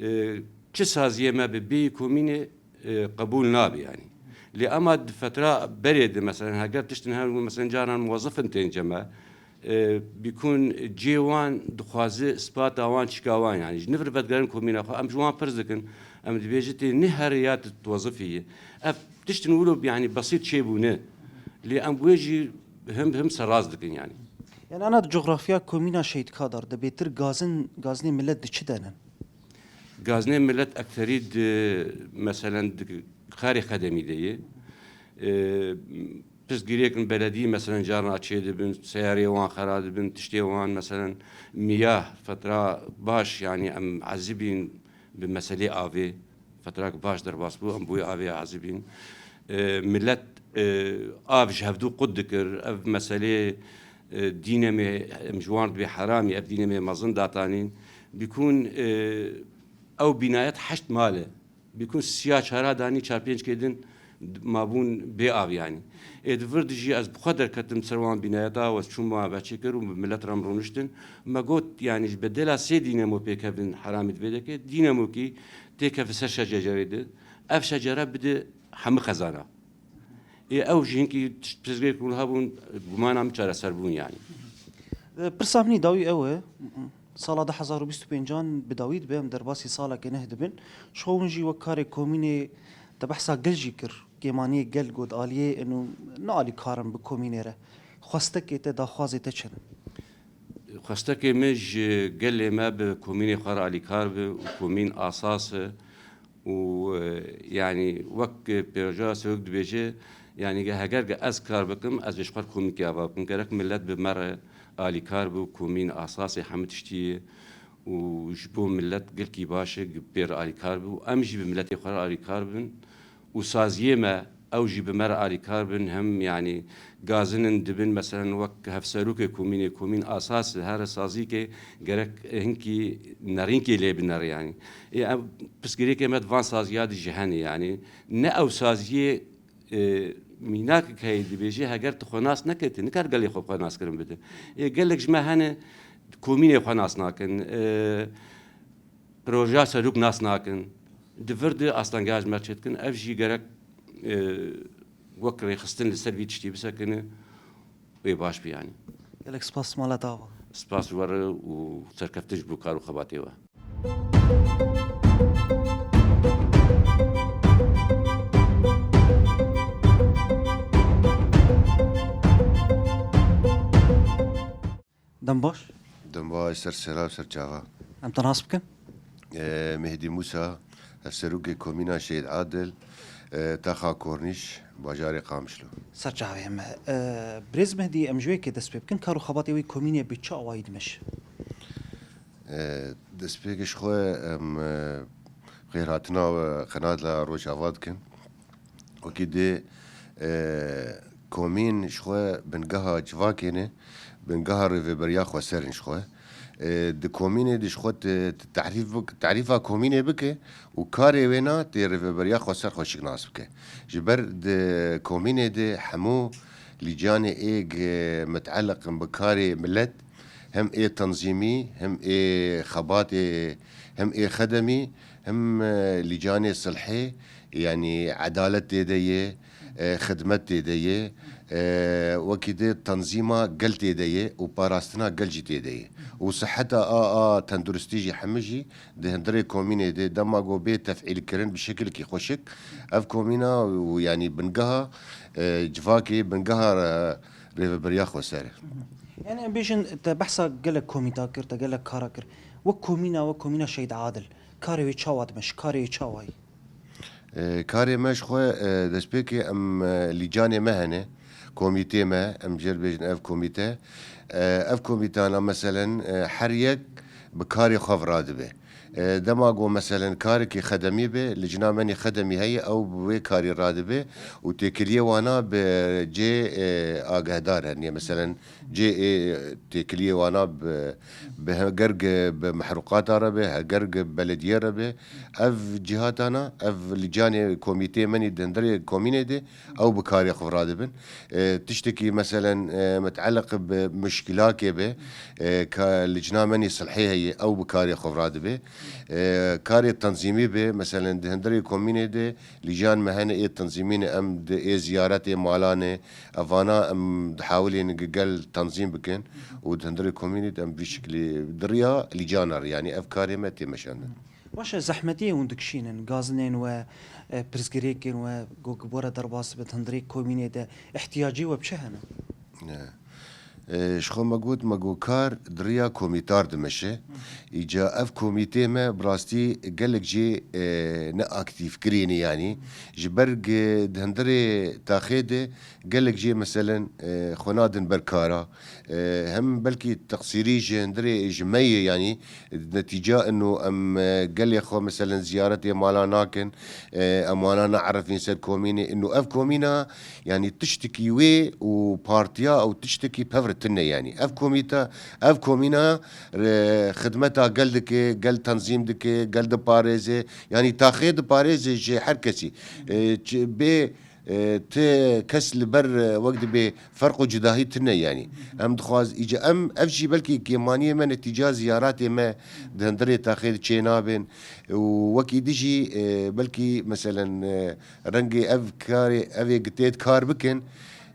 e, çi saziyê me bi bê komînê e, qebûl nabe yanî. Lê ema di fetra berê de, meselen, heger tiştin her, meselen, caran muwezifin tên ceme, e, bîkûn cê wan dixwaze, ispata wan, çîka wan, yanî ji nifir vedigerin komîna xwe, em ji wan pirs dikin, em dibêjin tê ne here ya tu wezifî yî. Ev tiştin wilo, yanî, besît çêbûne. Lê em wê jî him bi him serrast dikin, yanî. Yani ana di coğrafya komîna Şehîd Kadar de bêtir gazin, gazinê millet di çi de nin? Gazinê millet ekterî di, meselen, di karê xedemî de ye. E, pirsgirêkin beledî, meselen, carna çê dibin, seyarê wan xera dibin, tiştê wan, meselen, miyah, fetra baş, yanî em ezibîn bi meselê avê, fetrak baş derbas bû, em bûyê avê ezibîn. E, millet, e, av ji hevdû qut dikir, ev meselê, e, dînemê, em ji wan dibê heramî, ev dînemê mezin datanîn. Bîkûn, e, ew bînayet heşt mal e. Bîkûn siya çara danî, çar pênc kê din mabûn bê av yanî. Ê di vir de jî ez bi xwe derketim ser wan bînayeta, ez çûm wan veçê kir û bi milet re em rûniştin. Me got, yanî ji bedela sê dînemo pêkevin heramî di vê de ke, dînemokî têkeve ser şecerê de. Ev şecere bide hemî xezana. Ê ew jî hinkî tişt pirsgirêk rû hebûn, gumana min çareser bûn yanî. Pirsa min î dawî ew e, sala du hezar û bîst û pêncan bi dawî dibe, em derbasî salekê neh dibin. Ji xwe hûn jî wek karê komînê te behsa gel jî kir, kêmaniyê gel got aliyê ino ne alîkar in bi komînê re. Xwestekê te, daxwazê te çi ne? Xwestekê min ji gelê me bi komînê xwe re alîkar be û komîn asas e. Û, e, yanî wek, e, Pêroja Serok dibêje, yanî ge-, heger ge ez kar bikim, ez ê ji xwe komîkê ava bikim. Gerek millet bi me re alîkar bû, komîn asasê hemî tiştî ye û ji bo millet gelkî baş e, pê re alîkar bû. Em jî bi miletê xwe re alîkar bin û saziyê me, ew jî bi me re alîkar bin, hem, yanî, gazinin dibin, meselen, wek hevserokê komînê, komîn asas e, here sazîkê gerek hinkî nerînkê lê binere, yanî. Ê, ev pirsgirêkê me di van saziya de jî hene, yanî. Ne ew saziyê, e, mînak heye dibêje, heger tu xwe nas neke, tu nikar gelê xwe xwe naskirin bide. Ê, gelek ji me hene, komînê xwe nas nakin. E, Projeya Serok nas nakin. Di vir de astengehê ji me çêdikin. Ev jî gerek, e, wek rêxistin li ser vî tiştî bisekine. Wê baş bi yanî. Gelek spas, mala te ava. Spas ji we re û serkeftin ji bo kar û xebatê we. Dem baş. Dem baş, ser sera, ser çava. Em te nas bikin? E, Mehdî Mûsa, hevserokê Komîna Şehîd Adil, e, Taxa Kornîş, bajarê Qamişlo. Ser çavê me. E, Birêz Mehdî, em ji wê yekê dest pê bikin. Kar û xebatê wê komînê bi çi awayî dimeşe? E, destpêkê ji xwe em, e, xêrhatina we qenala Rojava dikin. Wekî dê, e, komîn ji xwe bingeha civakê ne, bingeha rêveberiya xweser in ji xwe. E, di komînê de ji xwe te, te tehrîf bik-, tehrîfa komînê bike û karê wê na tê rêveberiya xweser xweşik nas bike. Ji ber di komînê de hemû lîcanê ê ge-, miteeleq in bi karê milet, hem ê tenzîmî, hem ê xebatê, hem ê xedemî, hem, e, lîcanê silhê, yanî edalet tê de ye, e, xidmet tê de ye, e, wekî dê tenzîma gel tê de ye û parastina gel jî tê de ye. Û siheta a, a tenduristî jî hemî jî di hundirê komînê de dema ku bê tefîlkirin bi şekilekî xweşik, ev komîna û yanî bingeha, e, civakê, bingeha, e, rêveberiya xweser e. Yani em bêjin te behsa gelek komîta kir, te gelek kara kir. Wek komîna, wek komîna Şehîd Adil, karê wê çawa dimeşe, karê wê çawa ye? E, karê me ji xwe, e, destpêkê em, e, lîcanê me hene, komîtê me, em jê re dibêjin ev komîte. E, ev komîtana meselen, e, her yek bi karê xwe ve radibe. E, dema ku meselen karekî xedemî be, licna menî xedemî heye, ew bi wê karî radibe û têkiliyê wana bi cê, e, agehdar heniye. Meselen cê ê têkiliyê wana bi, bi heger gi bi mehrûqata re be, heger gi belediyê re be, ev cihatana, ev licanê komîteyê menî di hundirê komînê de ew bi karê xwe radibin. E, tiştekî meselen, e, miteeleq bi muşkilakê be, e, ka licna menî silhê heye, ew bi karê xwe radibe. E, karê tenzîmî be, meselen di hundirê komînê de lican me hene ê tenzîmî ne, em di ê ziyaretê malan e, evana em dihawilên gi gel tenzîm bikin û di hundirê komînê de em vî şiklî di riya licana re, yanî ev karê me tê meşandin. Baş e, zehmetiyê hûn dikişînin, gazinên we, e, pirsgirêkên we, ku ji bo re derbas bibin hundirê komînê de, ihtiyacê we bi çi hene? Ne. E, ji xwe me got, me got kar di riya komîtar dimeşe. Îca ev komîtê me bi rastî gelek jê, e, ne aktîfkirî ne yanî. Ji ber gi di hundirê taxê de gelek jê meselen, e, xwe nadin ber kara. E, hem belkî teqsîrî ji hundirê ji me ye, yanî netîca ino em, e, gelê xwe meselen ziyaretê mala nakin, e, em wana naerifîn ser komînê. Ino ev komîna, yanî tiştekî wê û partiya ew tiştekî pevre tune, yanî ev komîta, ev komîna, e, xidmeta gel dike, gel tenzîm dike, gel diparêze, yanî taxê diparêze ji her kesî. E, çi, bê e, ti kes li ber, e, wek dibê ferq û cudahî tune yanî. Em dixwaz, îca em, ev jî belkî kêmaniyê me netîca ziyaratê me di hundirê taxê de çê nabên û wekî di jî, e, belkî meselen, e, rengê ev karê, ev ê gitê kar bikin,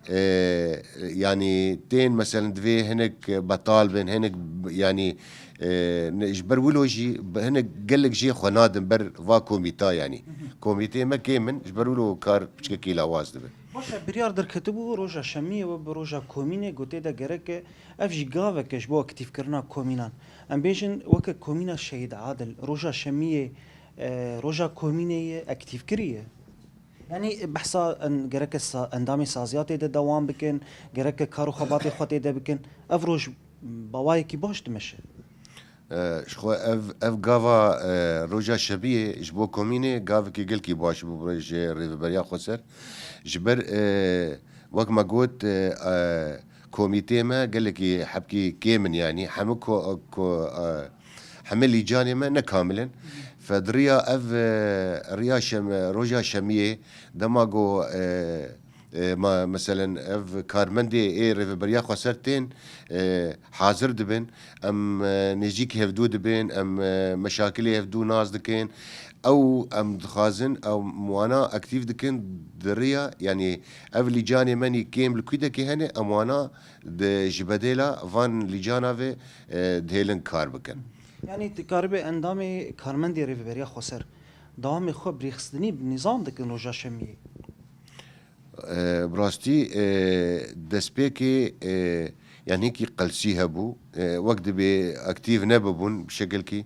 e, yanî tên meselen divê hinek betal bin, hinek b-, yanî E, ne, ji ber wilo jî bi hinek gelek jê xwe nadin ber va komîta yanî. Komîtê me kêm in, ji ber wilo kar piçkekî lawaz dibe. Baş e, biryar derketibû roja şemiyê we bi roja komînê gotê de gerek e ev jî gavek e ji bo aktîfkirina komînan. Em bêjin weke komîna Şehîd Adil, roja şemiyê, e, roja komînê ye, aktîfkirî ye. Yanî behsa en-, gereke sa-, endamê saziya tê de dewam bikin, gereke kar û xebatê xwe tê de bikin. Ev roj bawayekî baş dimeşe. E, ji xwe ev, ev gava, e, roja şebiyê ji bo komînê gavekî gelkî baş bû ji rêveberiya xweser. Ji ber, e, wek me got, e, e, komîtê me gelekî hebkî kêm in, yanî hemû ko-, ko-, e, hemê lîcanê me ne kamil in. Fe di riya ev, e, riya şem-, roja şemiyê dema ku, e, e, ma, meselen ev karmendê ê rêveberiya xweser tên, e, hazir dibin, em, e, nêzîkî hevdû dibin, em, e, meşakilê hevdû nas dikin. Ew em dixwazin, em wana aktîf dikin di riya, yanî ev lîcanê menî kêm li kûdekê hene, em wana di ji bedêla van lîcana ve, e, dihêlin kar bikin. Yanî dikaribe endamê karmendê rêveberiya xweser dewamê xwe bi rêxistinî bi nîzam dikin roja şemiyê? E, bi rastî, e, destpêkê, e, yanî hinkî qelsî hebû. E, wek dibê aktîf nebibûn bi şekilkî.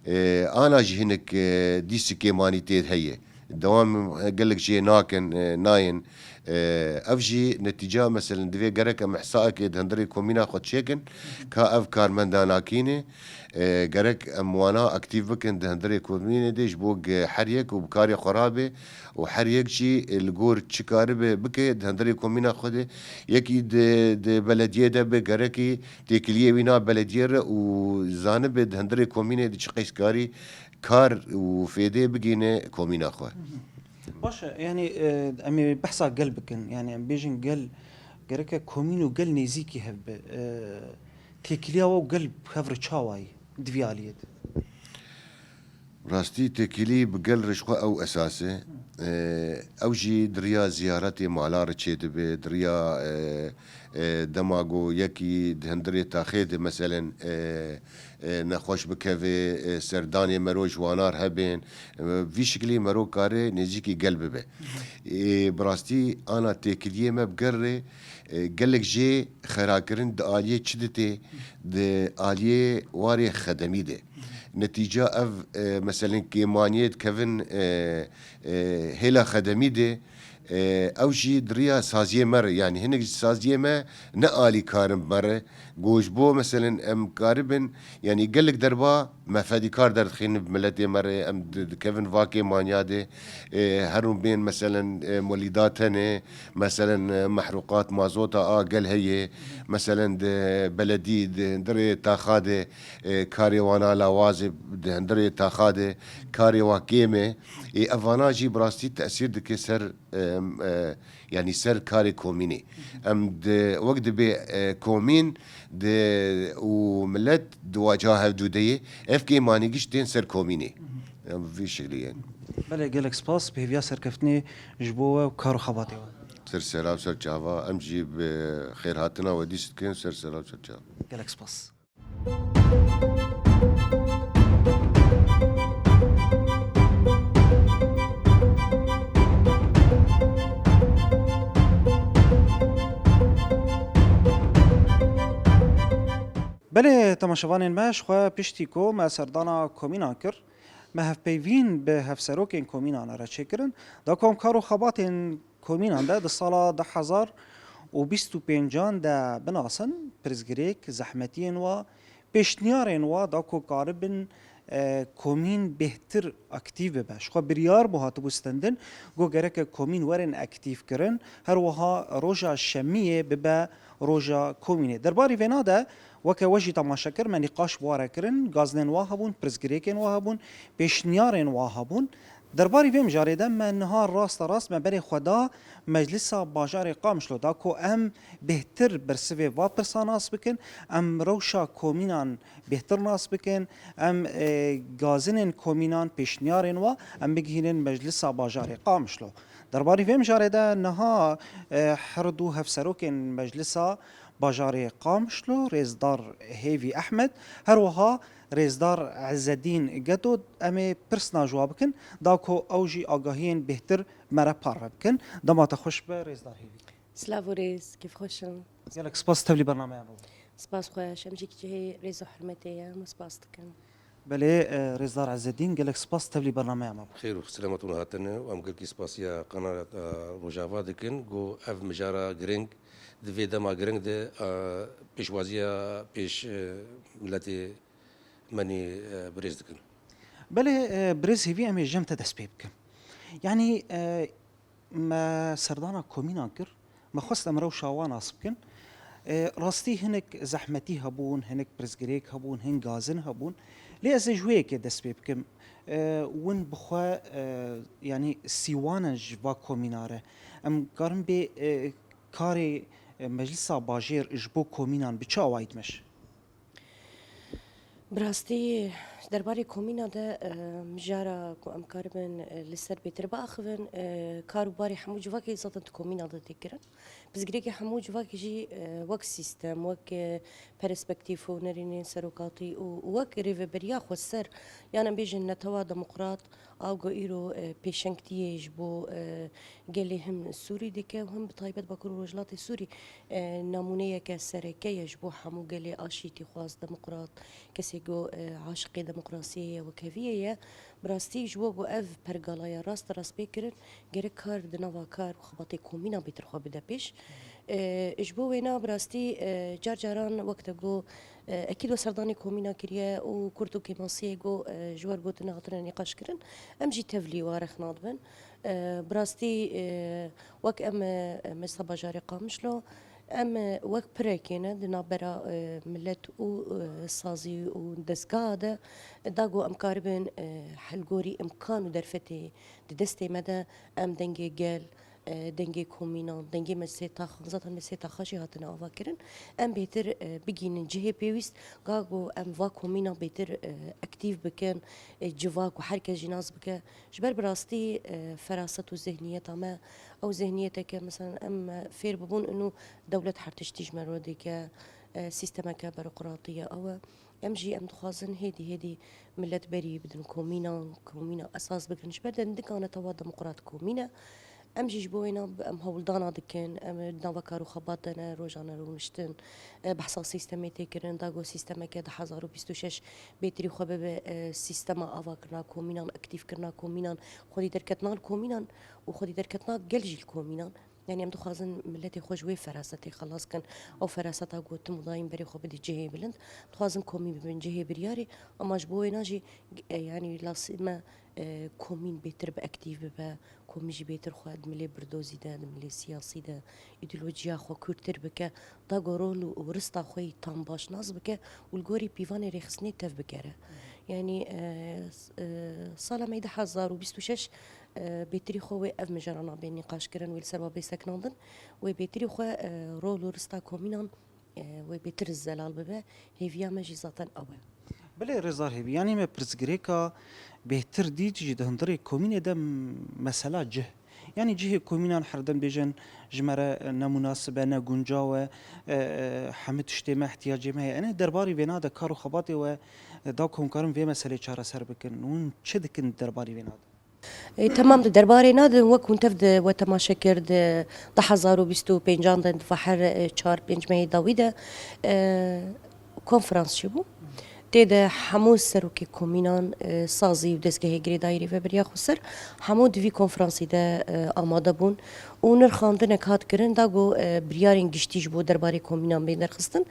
E, ana jî hinek, e, dîsikê manî tê heye. Dewam gelek jê nakin, e, nayên. E, ev jî netîca, meselen, divê gerek em ihsaekê di hundirê komîna xwe çêkin, ka ev karmenda nakîne, e, gerek em wana aktîf bikin di hundirê komînê de ji bo ge-, her yek û bi karê xwe rabê û her yek jî, e, li gor çi karibe bike di hundirê komîna xwe de. Yekî di, di belediyê de be, gerekî têkiliyê wî na belediyê re û zanibe di hundirê komînê de çi qeys karî kar û fêdê bigihîne komîna xwe. Baş e, yanî, e, em ê behsa gel bikin. Yanî em bêjin gel, gereke komîn û gel nêzîkî hev be. E, têkiliya we û gel bi hev re çawa ye di vî aliyê de? Rastî têkilî bi gel re ji xwe ew esas e. E, ew jî di riya ziyaretê mala re çêdibe, di riya, e, e, dema ku yekî di hundirê taxê de, meselen, e, e, nexweş bikeve, e, serdanê mero ji wana re hebên, e, vî şiklî mero kare nêzîkî gel bibe. E, bi rastî ana têkiliyê me bi gel re, e, gelek jê xerakirin di aliyê çi de tê, di aliyê warê xedemî de. Netîca ev, e, meselen kêmaniyê dikevin, e, e, hêla xedemî de, E, ew jî di riya saziyê me re, yanî hinek ji saziyê me ne alîkar in bi me re. Ku ji bo, meselen, em karibin, yanî gelek derba me fedîkar derdixînin bi miletê me re, em di-, dikevin va kêmaniya de, e, herûn bên, meselen, e, molîda tenê, meselen, e, mehrûqat mazota a gel heye, meselen, di beledî, di hundirê taxa de, e, karê wana lawazê, di hundirê taxa de karê wa kêm e. Ê, evana jî bi rastî tesîr dike ser, em, e, yanî ser karê komînê. Em di, wek dibê, e, komîn di, û milet di waca hevdû de yê, ev kêmanî giş tên ser komînê. Em vî şeklî yên. Belê, gelek spas, bi hêviya serkeftinê ji bo we û kar û xebatê we. Ser sera û ser çava, em jî bi xêrhatina we dîs dikin, ser sera û ser çava. Gelek spas. Belê, temaşevanên me, ji xwe piştî ku me serdana komînan kir, me hevpeyvîn bi hevserokên komînan re çêkirin, da ku em kar û xebatên komînan de di sala du hezar û bîst û pêncan de binasin, pirsgirêk, zehmetiyên wa, pêşniyarên wa da ku karibin, e, komîn bêhtir aktîf bibe. Ji xwe biryar bû, hatibû stendin, got gereke komîn werin aktîf kirin, her wiha roja şemiyê bibe roja komînê. Derbarî vêna de, weke we jî temaşe kir, me nîqaş bi wa re kirin, gazinên wa hebûn, pirsgirêkên wa hebûn, pêşniyarên wa hebûn. Derbarî vê mijarê de me niha raste rast me berê xwe da Meclisa Bajarê Qamişlo da ku em bêhtir bersivê va pirsa nas bikin, em rewşa komînan bêhtir nas bikin, em, e, gazinên komînan, pêşniyarên wa em bigihînin Meclisa Bajarê Qamişlo. Derbarî vê mijarê de niha, e, her du hevserokên Meclisa Bajarê Qamişlo, Rêzdar Hêvî Ehmed, her wiha Rêzdar Ezzedîn Gedo, em ê pirsna ji wa bikin, da ku ew jî agahiyên bêhtir me re parve bikin. Dema te xweş be, Rêzdar Hêvî. Silav û rêz, kêfxweş im. Gelek spas, tevlî bernameya me bû. Spas xweş, em jî cihê rêz û hurmetê ye, em spas dikin. Belê, e, Rêzdar Ezzedîn, gelek spas, tevlî bernameya me bû. Xêr û selamet hûn hatine û em gelkî spasiya Qanala, e, Rojava dikin, ku ev mijara giring di vê dema giring de, e, pêşwaziya pêş, e, miletê me nî, e, birêz dikin. Belê, e, birêz Hêvî, em ê ji cem te dest pê bikin. Yanî, e, me serdana komînan kir, me xwest em rewşa wan nas bikin. E, rastî hinek zehmetî hebûn, hinek pirsgirêk hebûn, hin gazin hebûn. Lê ez ê ji wê yekê dest pê bikim. E, win bi xwe, e, yanî sîwanin ji va komîna re. Em karin bê, e, karê, e, Meclisa Bajêr ji bo komînan bi çi awayî dimeş? Bi rastî, derbarê komîna de, e, mijara ku em karibin, e, li ser bêtir biaxivin, e, kar û barê hemû civakê zaten di komîna de tê kirin. Pirsgirêkê hemû civakê jî, e, wek sîstem, wek, e, perspektîf û nerînên serokatî û, û wek rêveberiya xweser, yan em bêjin netewa demokrat, a ku îro, e, pêşengtiyê ji bo, e, gelê him Sûrî dike û him bi taybet Bakur û Rojhilatê Sûrî, e, namûneyeke sereke ye ji bo hemû gelê aşîtîxwaz, demokrat, kesê ku, e, aşiqê demokrasiyê ye, wekheviyê ye. Bi rastî ji bo ku ev pergala ya rast rast bê kirin, gerek kar di nava kar û xebatê komîna bêtir xwe bide pêş. E, ji bo wêna bi rastî, e, car caran wek te got, e, ekîd we serdanê komîna kiriye û kurt û kêmasiyê got, e, ji wer gotin hatine nîqaş kirin. Em jî tevlî wa rexna dibin. E, bi rastî, e, wek em, e, Meclisa Bajarê Qamişlo, em, e, wek pirekê ne di navbera, e, milet û, e, sazî û dezgeha de, da ku em karibin, e, helgorî îmkan û derfetê di destê me de em dengê gel, e, dengê komînan, dengê meclisê taxan, zaten meclisê taxa jî hatine avakirin. Em bêtir, e, bigînin cihê pêwîst, ga ku em va komîna bêtir, e, aktîf bikin, e, civak û her kes jî nas bike. Ji ber bi rastî, e, feraset û zihniyeta me, ew zihniyeteke, mesela em, e, fêr bibûn û dewlet her tiştî ji me re dike, e, sîstemeke berokratiye ew e. Em jî em dixwazin hêdî hêdî millet berî bidin komînan, komîna esas bigirin. Ji ber de nindika netewa demokrat komîn e. Em jî ji bo wê ne em hewldana dikin, em di nava kar û xebat de ne, rojane rûniştin, e, behsa sîstemê tê kirin, da ku sîstemeke du hezar û bîst û şeş bêtirî xwe bibe, e, sîstema avakirina komînan, aktîfkirina komînan, xwedî derketina li komînan û xwedî derketina gel jî li komînan. Yanî em dixwazin miletê xwe ji wê ferasetê xelas kin. Ew feraseta ku tim û dayîn berê xwe bidî cihê bilind. Dixwazin komîn bibin cihê biryarê, ama ji bo wêna jî, e, yanî lazim e, e, komîn bêtir bi aktîf bibe, komîn jî bêtir xwe di milê birdozî de, di milê siyasî de, îdeolojiya xwe kûrtir bike, da ku rol û rista xwe yî tam baş nas bike û li gorî pîvanê rêxistinê tev bigere. Yanî, e, s-, e, sala me du hezar û bîst û şeş, e, bêtirî xwe wê ev mijara nabê nîqaşkirin, wê li ser wa bê seknandin, wê bêtirî xwe, e, rol û rista komînan, e, wê bêtir zelal bibe, hêviya me jî zaten ew e. Belê Rêzdar Hêvî, yanî me pirsgirêka bêtir dît jî di hundirê komînê de m-, mesela cih. Yanî cihê komînan her dem bêjin ji me re ne munasib e, ne guncaw e, e, e, hemî tiştê me, ihtiyacê me heye. Enê derbarî vêna de kar û xebatê we, e, da ku hûn karin vê meselê çareser bikin. Hûn çi dikin derbarî vêna de? E, temam di derbarê nadin, wek hûn tev di we temaşe kir di du hezar û bîst û pêncan de, di her, e, çar pênc mehê dawî de, e, konferans çêbû. Tê de hemû serokê komînan, e, sazî û dezgehê girêdayî rêveberiya xweser, hemû di vî konferansî de, e, amade bûn û nirxandinek hat kirin, da ku, e, biryarên giştî ji bo derbarê komînan bên derxistin.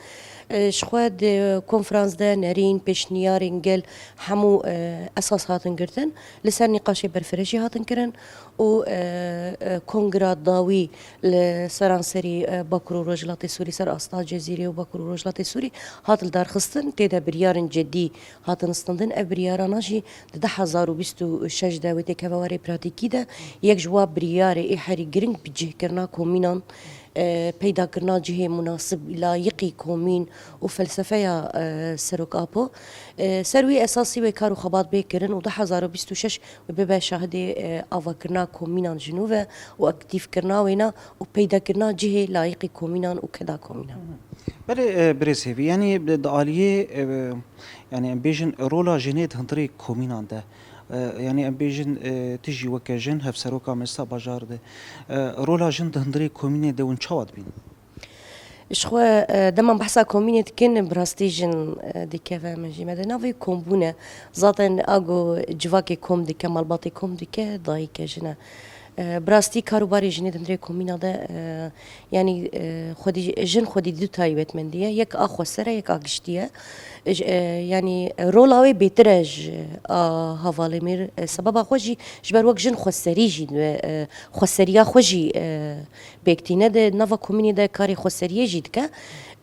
E, ji xwe di konferans de nerîn, pêşniyarên gel hemû, e, esas hatin girtin. Li ser nîqaşê berfireh jî hatin kirin û, e, e, kongira dawî li seranserî, e, Bakur û Rojhilatê Sûrî, ser asta Cezîrê û Bakur û Rojhilatê Sûrî hat lidarxistin. Tê de biryarên cedî hatin stendin. Ev biryarana jî di du hezar û bîst û şeş de wê têkeve warê pratîkî de yek ji wa biryarê ê herî giring bi cihkirina komînan, e, peydakirina cihê munasib, layiqî komîn û felsefeya, e, Serok Apo. E, ser wî esasî wê kar û xebat bê kirin û du hezar û bîst û şeş wê bibe şahidê, e, avakirina komînan ji nû ve û aktîfkirina wêna û peydakirina cihê layiqî komînan û keda komînan. Belê, e, birêz Hêvî, yanî di aliyê, e, yanî em bêjin rola jinê di hundirê komînan de, e, yanî em bêjin, e, tu jî weke jin hevseroka Meclisa Bajar de, e, rola jin di hundirê komînê de hûn çawa dibînin? Ji xwe, e, dema behsa komînê dikin, bi rastî jin, e, dikeve min jî. Me di navê kombûne, zaten a ku civakê kom dike, malbatê kom dike, dayik e, jin e. E, bi rastî kar û barê jinê di hundirê komîna de, e, yanî, e, xwedî, jin xwedî du taybetmendî ye. Yek a xweser e, yek a giştî ye. J-, e, yanî rola wê bêtir e ji a hevalê mêr. E, sebeba xwe jî ji ber wek jin xweserî jî, e, xweseriya xwe jî, e, pêk tîne. Di nava komînê de karê xweseriyê jî dike.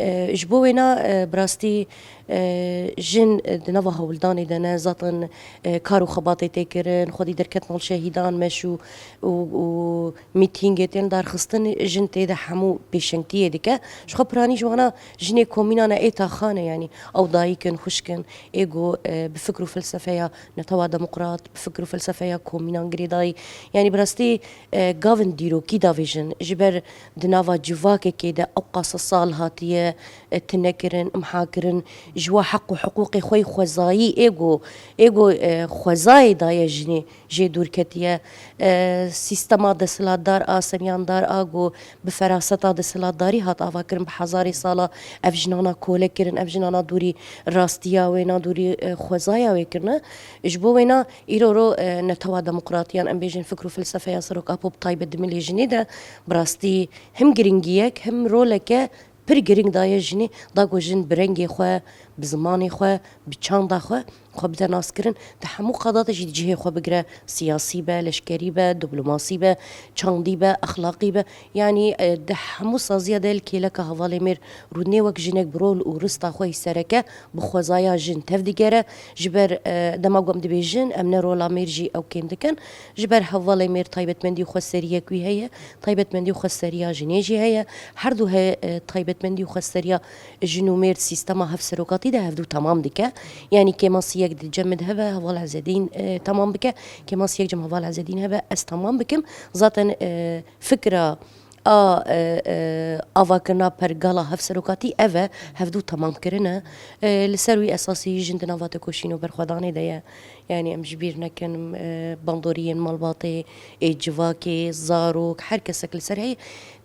E, ji bo wêna, e, bi rastî, e, jin, e, di nava hewldanê de ne, zaten, e, kar û xebatê tê kirin, xwedî derketina li şehîdan meş û, û, û mîtîngê tên darxistin, jin tê de hemû pêşengtiyê dike. Ji xwe piranî ji wana jinê komînan e, ê taxan e, yanî ew dayik in, xwişk in, ê ku, e, bi fikr û felsefeya netewa demokrat, bi fikr û felsefeya komînan girêdayî. Yanî bi rastî, e, gavin dîrokî davêjin. Ji ber di nava civakekê de ew qasa sal hatiye, e, tune kirin, imha kirin. Ji we heq û hiqûqê xwe yê xwezayî ê ku, ê ku, e, xwezayê daye jinê jê dûr ketiye. E, sîstema desthilatdar a semiyandar a ku bi feraseta desthilatdarî hat avakirin, bi hezarê sala ev jinana kole kirin, ev jinana dûrî rastiya wê na, dûrî, e, xwezaya wê kirine. Ji bo wêna îro ro, e, netewa demokratiyan, em bêjin fikr û felsefeya Serok Apo bi taybet di milê jinê de bi rastî him giringiyek, him roleke pir giring daye jinê, da ku jin bi rengê xwe, bi zimanê xwe, bi çanda xwe, xwe bide naskirin, di hemû qada de jî di cihê xwe bigire, siyasî be, leşkerî be, diplomasî be, çandî be, exlaqî be. Yanî, e, di hemû saziya de li kêleka hevalê mêr rûdinê wek jinek bi rol û rista xwe yî sereke bi xwezaya jin tev digere. Ji ber, e, dema ku em dibêjin, em ne rola mêr jî ew kêm dikin. Ji ber hevalê mêr taybetmendî û xweseriyek wî heye, taybetmendî û xweseriya jinê jî heye. Her du he, e, taybetmendî û xweseriya jin û mêr sîstema hevserokatî de hevdu temam dike. Yanî kêmasiyek di cem min de hebe, heval Ezedîn, e, temam bike. Kêmasiyek cem heval Ezedîn hebe, ez temam bikim. Zaten, e, fikra A, e, e, avakirina pergala hevserokatî ev e, hevdû temam kirine. E, li ser wî esasî jin di nava tekoşîn û berxwedanê de ye. Yanî em ji bîr nekin, e, bandoriyên malbatê, ê civakê, zarok, her kesek li ser heye.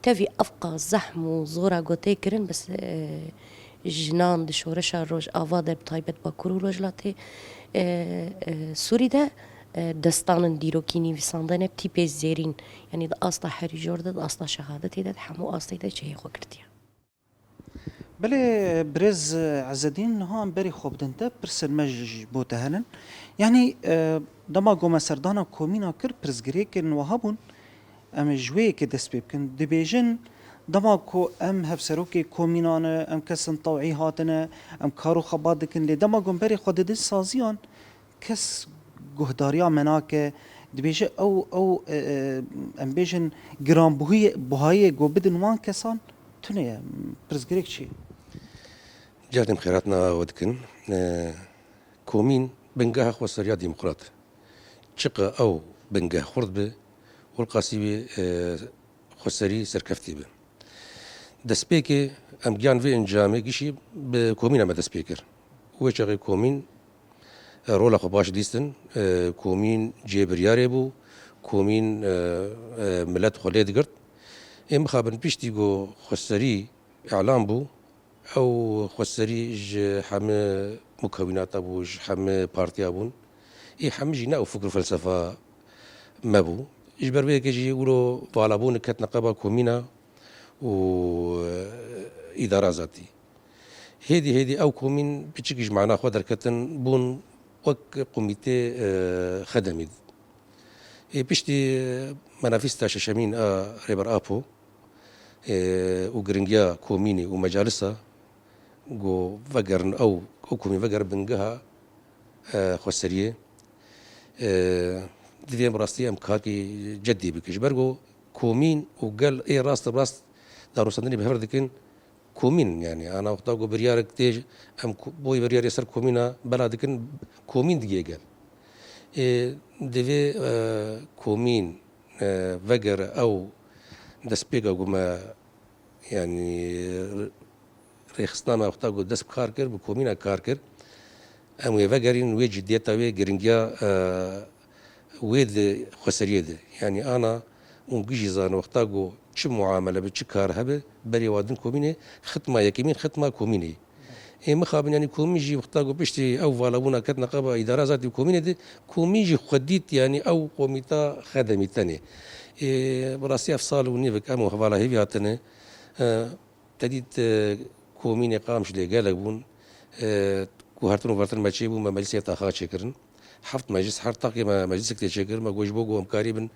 Tevî evqa zehm û zora ku tê kirin, bes, e, jinan di şoreşa Rojava de, bi taybet Bakur û Rojhilatê, e, e, Sûrî de, e, destanin dîrokî nivîsandine bi tîpê zêrîn. Yanî di asta herî jor de, di asta şehadetê de, di hemû astê de cihê xwe girtiye. Belê birêz Ezedîn, niha em berê xwe bidin te, pirsên me ji, ji bo te henin. Yanî, e, dema ku me serdana komîna kir, pirsgirêkên wiha bûn, em ê ji wê yekê dest pê bikin. Dibêjin, dema ku em hevserokê komînan e, em kesin tewî hatine, em kar û xebat dikin, lê dema ku em berê xwe didin saziyan, kes guhdariya me nake, dibêje ew, ew, e, e, em bêjin giranbuhiyê, buhayê ku bidin wan kesan tune ye. Pirsgirêk çi ye? Carên xêratina we dikin. E, komîn bingeha xweseriya demokrat. Çiqa ew bingeh xurt bi, wilqasî wê, e, xweserî serkeftî bi. Destpêkê em giyan vê encamê gişî bi komîna me dest pê kir. Wê çaxê komîn, e, rola xwe baş dîstin, e, komîn cihê biryarê bû, komîn, e, e, milet xwe lê digirt. Ê mixabin piştî ku xweserî îlan bû, ew xweserî ji hemî mukewînata bû, ji hemî partiya bûn. Ê hemî jî ne ew fikr û felsefa me bû. Ji ber vê yekê jî wilo valabûn ketin qeba komîna û, e, îdara zatî. Hêdî hêdî ew komîn piçikî ji mana xwe derketin, bûn wek komîtê, e, xedemî. Ê piştî, e, menafîsta şeşemîn a Rêber Apo, e, û giringiya komînê û mecalisa ku vegerin ew, ew komîn vegerin bingeha, e, xweseriyê, e, divê em rastî em karkî ceddî bikin. Ji ber ku komîn û gel ê rast bi rast danûstandinê bi hev re dikin, komîn, yanî ana wexta ku biryarek tê, em ku-, boy biryarê ser komîna bela dikin, komîn digê gel. Ê, divê, e, komîn, e, vegere ew destpêka ku me, yanî, rêxistina me wexta ku dest bi kar kir, bi komîna kar kir, em wê vegerîn, wê ciddiyeta wê, giringiya, e, wê di xweseriyê de. Yanî ana û gijî zane wexta ku çi muamele bi, çi kar hebe, berê wa din komînê, xitma yekemîn, xitma komînê. Ê mixabin, yanî komîn jî wexta ku piştî ew valabûna ketina qeba îdara zatî û komînê de, komîn jî xwe dît, yanî ew komîta xedemî tenê. Ê, bi rastî ev sal û nîvek em û hevala hêvî hatine. E, Te dît, e, komînê Qamişlê gelek bûn, e, ku hertin û vertin me çêbû, me meclisê taxa çêkirin. Heft meclis, her taxê me meclisek tê çêkirin. Me got ji bo ku em karîbin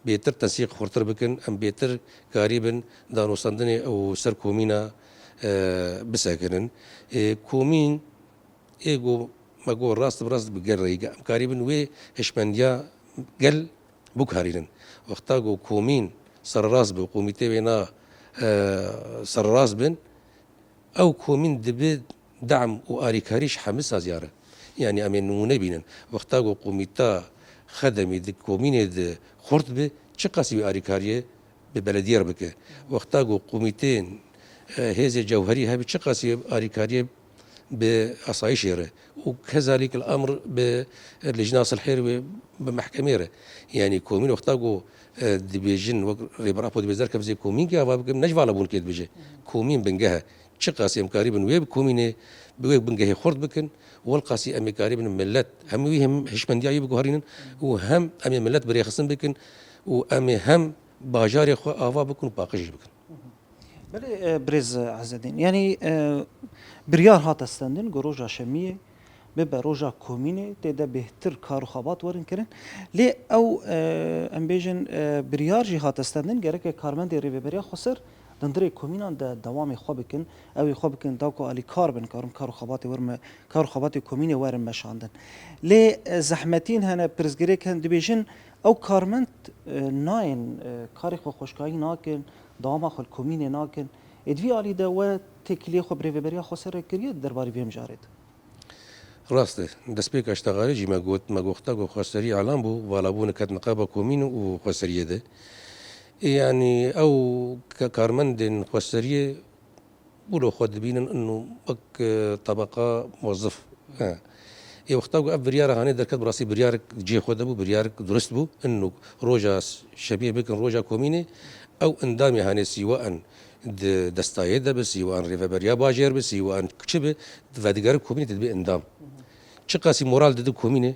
bêtir tensîq xurtir bikin, em bêtir karîbin danûstandinê û ser komîna, e, bisekinin. E, komîn Ê ku me got rast bi rast bi gel re yek, em karîbin wê hişmendiya gel biguherînin. Wexta ku komîn sererast bi, komîtê wê na, e, sererast bin, ew komîn dibe dam û alîkarî ji hemî saziya re. Yanî em ê nimûne bînin. Wexta ku komîta xedemî di komînê de xurt bi, çiqasî wê alîkariyê bi belediyê re bike. Wexta ku komîteyên, e, hêzê cewherî hebe, çiqasî alîkariyê bi asayişê re û kezalîk el emr bi lijna silhê re, bi mehkemê re. Yanî komîn wexta ku, e, dibêjin, wek Rêber Apo dibêje derkev zê komîn kê ava bikim, ne ji vala bûn kê dibêje. Komîn bingeh e. Çiqasî em karîbin wê bi komînê, bi wê bingehê xurt bikin, welqasî em ê karîbin millet, hem wî hem hişmendiya wî biguherînin û hem em ê millet birêxistin bikin û em ê hem bajarê xwe ava bikin û paqij jî bikin. Belê, e, birêz Ezedîn. Yanî, e, biryar hate stendin ku roja şemiyê bibe roja komînê, tê de bêhtir kar û xebat werin kirin. Lê ew, e, em bêjin, e, biryar jî hate stendin, gereke karmendê Rêveberiya Xweser di hundirê komînan de dewamê xwe bikin, ew ê xwe bikin da ku alîkar bin, karin kar û xebatê werme, kar û xebatê komînê werin meşandin. Lê, e, zehmetîn hene, pirsgirêk hene, dibêjin ew karmend, e, nayên, e, karê xwe xweşkayî nakin, dewama xwe li komînê nakin. Ê di vî alî de we têkiliyê xwe bi Rêveberiya Xweser re kiriye di derbarê vê mijarê de? Rast e. Destpêka ji texarê jî me got, me got wexta ku xweserî elan bû, valabûn ketin qeba komîn û xweseriyê de. Yanî ew ke-, karmendên xweseriyê wilo xwe dibînin ino wek, e, tebeqa mozif. He. Ê wexta ku ev biryara hanê derket, bi rastî biryarek cihê xwe de bû, biryarek durist bû. Ino roja şemiyê bikin roja komînê, ew endamê hanê sîwaen di destayê de bi, sîwaen rêveberiya bajêr bi, sîwaen çi bi, vedigerin komînê te dibe endam. Çiqasî moral didin komînê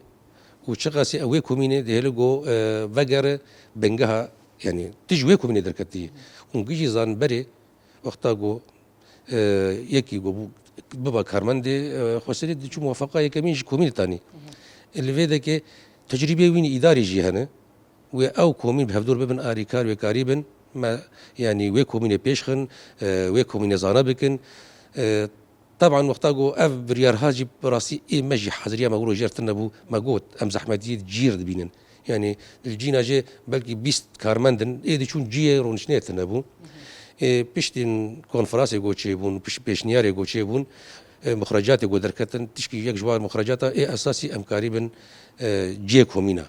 û çiqasî ew wê komînê dihêle ku, e, vegere bingeha, yanî tu ji wê komînê derketî. Hûn gijî zanin berê wexta ku, e, yekî ku bû, biba karmendê, e, xweserî diçû muwafeqa yekemîn ji komînê tanî. Li vê dekê tecrîbê wî îdarî jî hene. Wê ew komîn bi hevdor bibin arîkar, wê karî bin me, yanî wê komînê pêş xin, e, wê komînê zana bikin. E, Teban wexta ku ev biryar hat jî bi rastî ê me jî haziriya me wilo jêr tune bû. Me got, em zehmetiyê cîr dibînin. Yanî li cîna jê belkî bîst karmend in, ê diçûn cihê rûniştinê tune bû. Ê piştî konferansê ku çêbûn, piş-, pêşniyarê ku çêbûn, ê muxrecatê ku derketin, tişkî yek ji wan muxrecata ê esasî em karîbin, e, cihê komîna.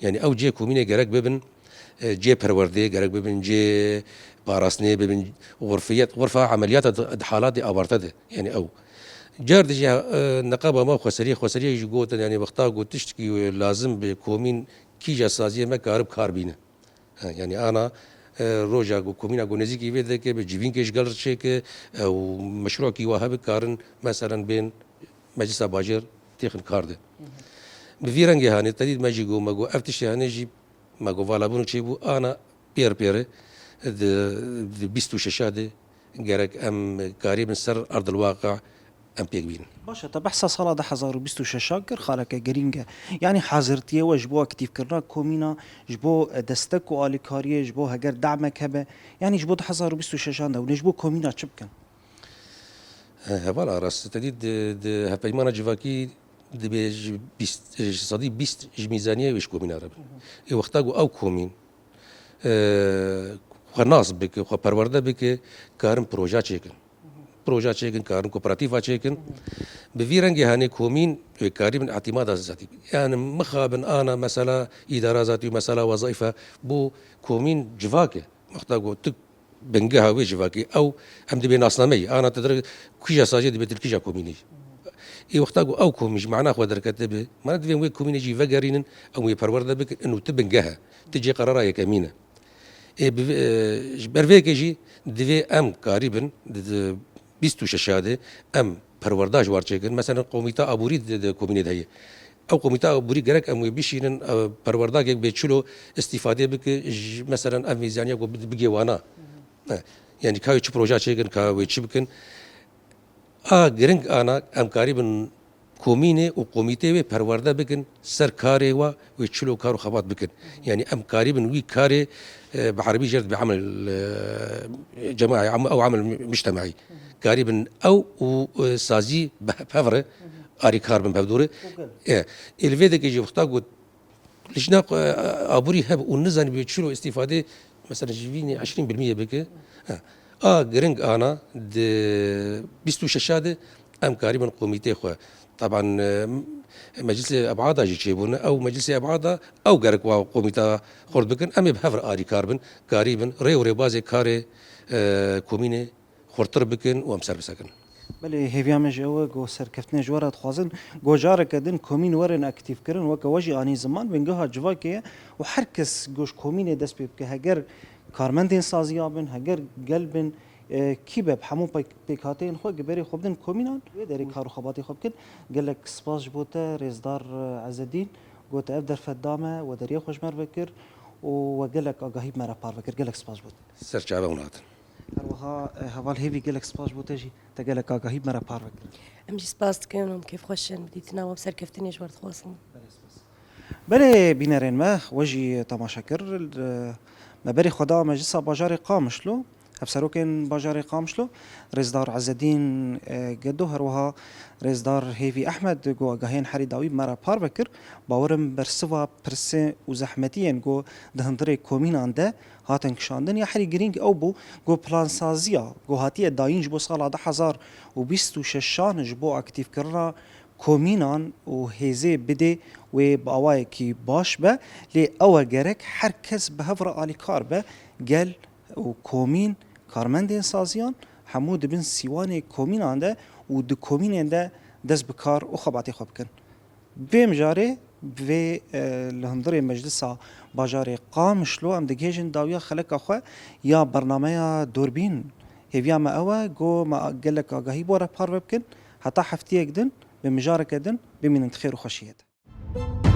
Yanî ew cihê komînê gerek bibin, e, cihê perwerdê, gerek bibin cihê parastinê, bibin xurfiyet, xurfa emeliyata di, di halatê awarte de. Yanî ew. Car dijî, e, neqaba me xweseriyê, xweseriyê jî gotin, yanî wexta ku tiştkî lazim bi komîn kîja saziyê me karib kar bîne. Ha, yanî ana, e, roja ku komîna ku nêzîkî vê dike bi civînkê ji gel re çêke, ew meşrûkî wa hebe karin, meselen bên meclisa bajêr têxin kar de. Bi vî rengê hanê, tedît me jî got, me got, ev tiştê hanê jî me got, valabûn çêbû, ana pêr pêre di, di bîst û şeşa de gerek em karîbin ser erdilwaqa em pêk bînin. Baş e, te behsa sala du hezar û bîst û şeşa kir, xaleke girîng e. Yanî hazirtiyê we ji bo aktîfkirina komîna, ji bo destek û alîkariyê, ji bo heger damek hebe, yanî ji bo du hezar û bîst û şeşan de hûn ê ji bo komîna çi bikin? He, heval Aras, te dî di, di hevpeymana civakî dibê ji bîst, ji sedî bîst ji mîzaniyê wê ji komîna re bin. Ê wexta ku ew komîn, e, xwe nas bike, xwe perwerde bike, karin proja çêkin. Proja çêkin, karin kooperatîfa çêkin. Bi vî rengê hanê komîn wê karîbin îtîmada zatî. Yani mixabin ana mesela îdara zatî û mesela wezayîfe bo komîn civak e. Wexta ku tu bingeha wê civakê ew em dibê nasnameyî. Ana tu dir kîja saziyê dibê tu kîja komînê. Ê wexta ku ew komîn ji mana xwe derkete bi, mana divê em wê komînê jî vegerînin, em wê perwerde bikin, inu tu bingeh e. Tu cê qerara yekemîn e. Ê bi, e, ji ber vê yekê jî divê em karîbin di, di bîst û şeşa de em perwerda ji war çêkin. Mesela komîta aborî di, di komînê de heye. Ew komîta aborî gerek em wê bişînin, e, perwerdakek bê çilo îstîfadê bike, ji, mesela ev mîzaniya ku bi-, bigê wana. E, yanî ka wê çi proja çêkin, ka wê çi bikin. A giring ana em karîbin komînê û komîtê wê perwerde bikin, ser karê wa wê çilo kar û xebat bikin. Yanî em karîbin wî karê, e, bi erebî jê re dibê emel, e, cemaî, em-, ew emel mictemaî. Karîbin ew û, e, sazî bi hev re arîkar bin bi hevdû re. E, ê li vê dekê jî wexta ku lijna, e, aborî hebe û nizanî bê çilo îstîfadê, mesela ji vînê eşrîn bil mîye bike. Ha. A giring ana di bîst û şeşa de em karîbin komîtê xwe. Taban, e, meclisê ebada jî çêbûne. Ew meclisê ebada ew gerek wa komîta xurt bikin. Em ê bi hev re arîkar bin, karîbin rê û rêbazê karê, e, komînê xurtir bikin û em ser bisekin. Belê, hêviya me ji ew e ku serkeftinê ji we re dixwazin, ku careke din komîn werin aktîfkirin, weke we jî anî ziman, bingeha civakê ye û her kes ku ji komînê dest pê bike, heger karmendên saziya bin, heger gel bin, e, kî be, bi hemû pêk-, pêkhateyên xwe gi berê xwe bidin komînan, wê derê kar û xebatê xwe bikin. Gelek spas ji bo te, rêzdar, e, Ezedîn, ku te ev derfet da me, we deriyê xwe ji me re vekir û we gelek agahî bi me re parve kir. Gelek spas ji bo te. Ser çave hûn hatin. Her wiha, e, heval Hêvî, gelek spas ji bo te jî. Te gelek agahî bi me re parve kir. Em jî spas dikin û em kêfxweş in bi dîtina we, bi serkeftinê ji we re dixwazin. Belê, spas. Belê, bînerên me, we jî temaşe kir. E, me berê xwe da Meclisa Bajarê Qamişlo, hevserokên Bajarê Qamişlo, rêzdar Ezedîn, e, Gedo, her wiha rêzdar Hêvî Ehmed, ku agahiyên herî dawî bi me re parve kir. Bawer im bersiva pirsê û zehmetiyên ku di hundirê komînan de hatin kişandin. Ya herî girîng ew bû ku plansaziya ku hatiye dayîn ji bo sala du hezar û bîst û şeşan ji bo aktîfkirina komînan û hêzê bidê wê bi awayekî baş be, lê ew e gerek her kes bi hev re alîkar be, gel û komîn, karmendên saziyan, hemû di bin sîwanê komînan de û di komînên de dest bi kar û xebatê xwe bikin. Vê mijarê bi vê, e, li hundirê Meclisa Bajarê Qamişlo em digihêjin dawiya xeleka xwe ya bernameya Durbîn. Hêviya me ew e, ku me gelek agahî bo re parve bikin. Heta heftiyek din bi mijareke din bimînin di xêr û xweşiyê de.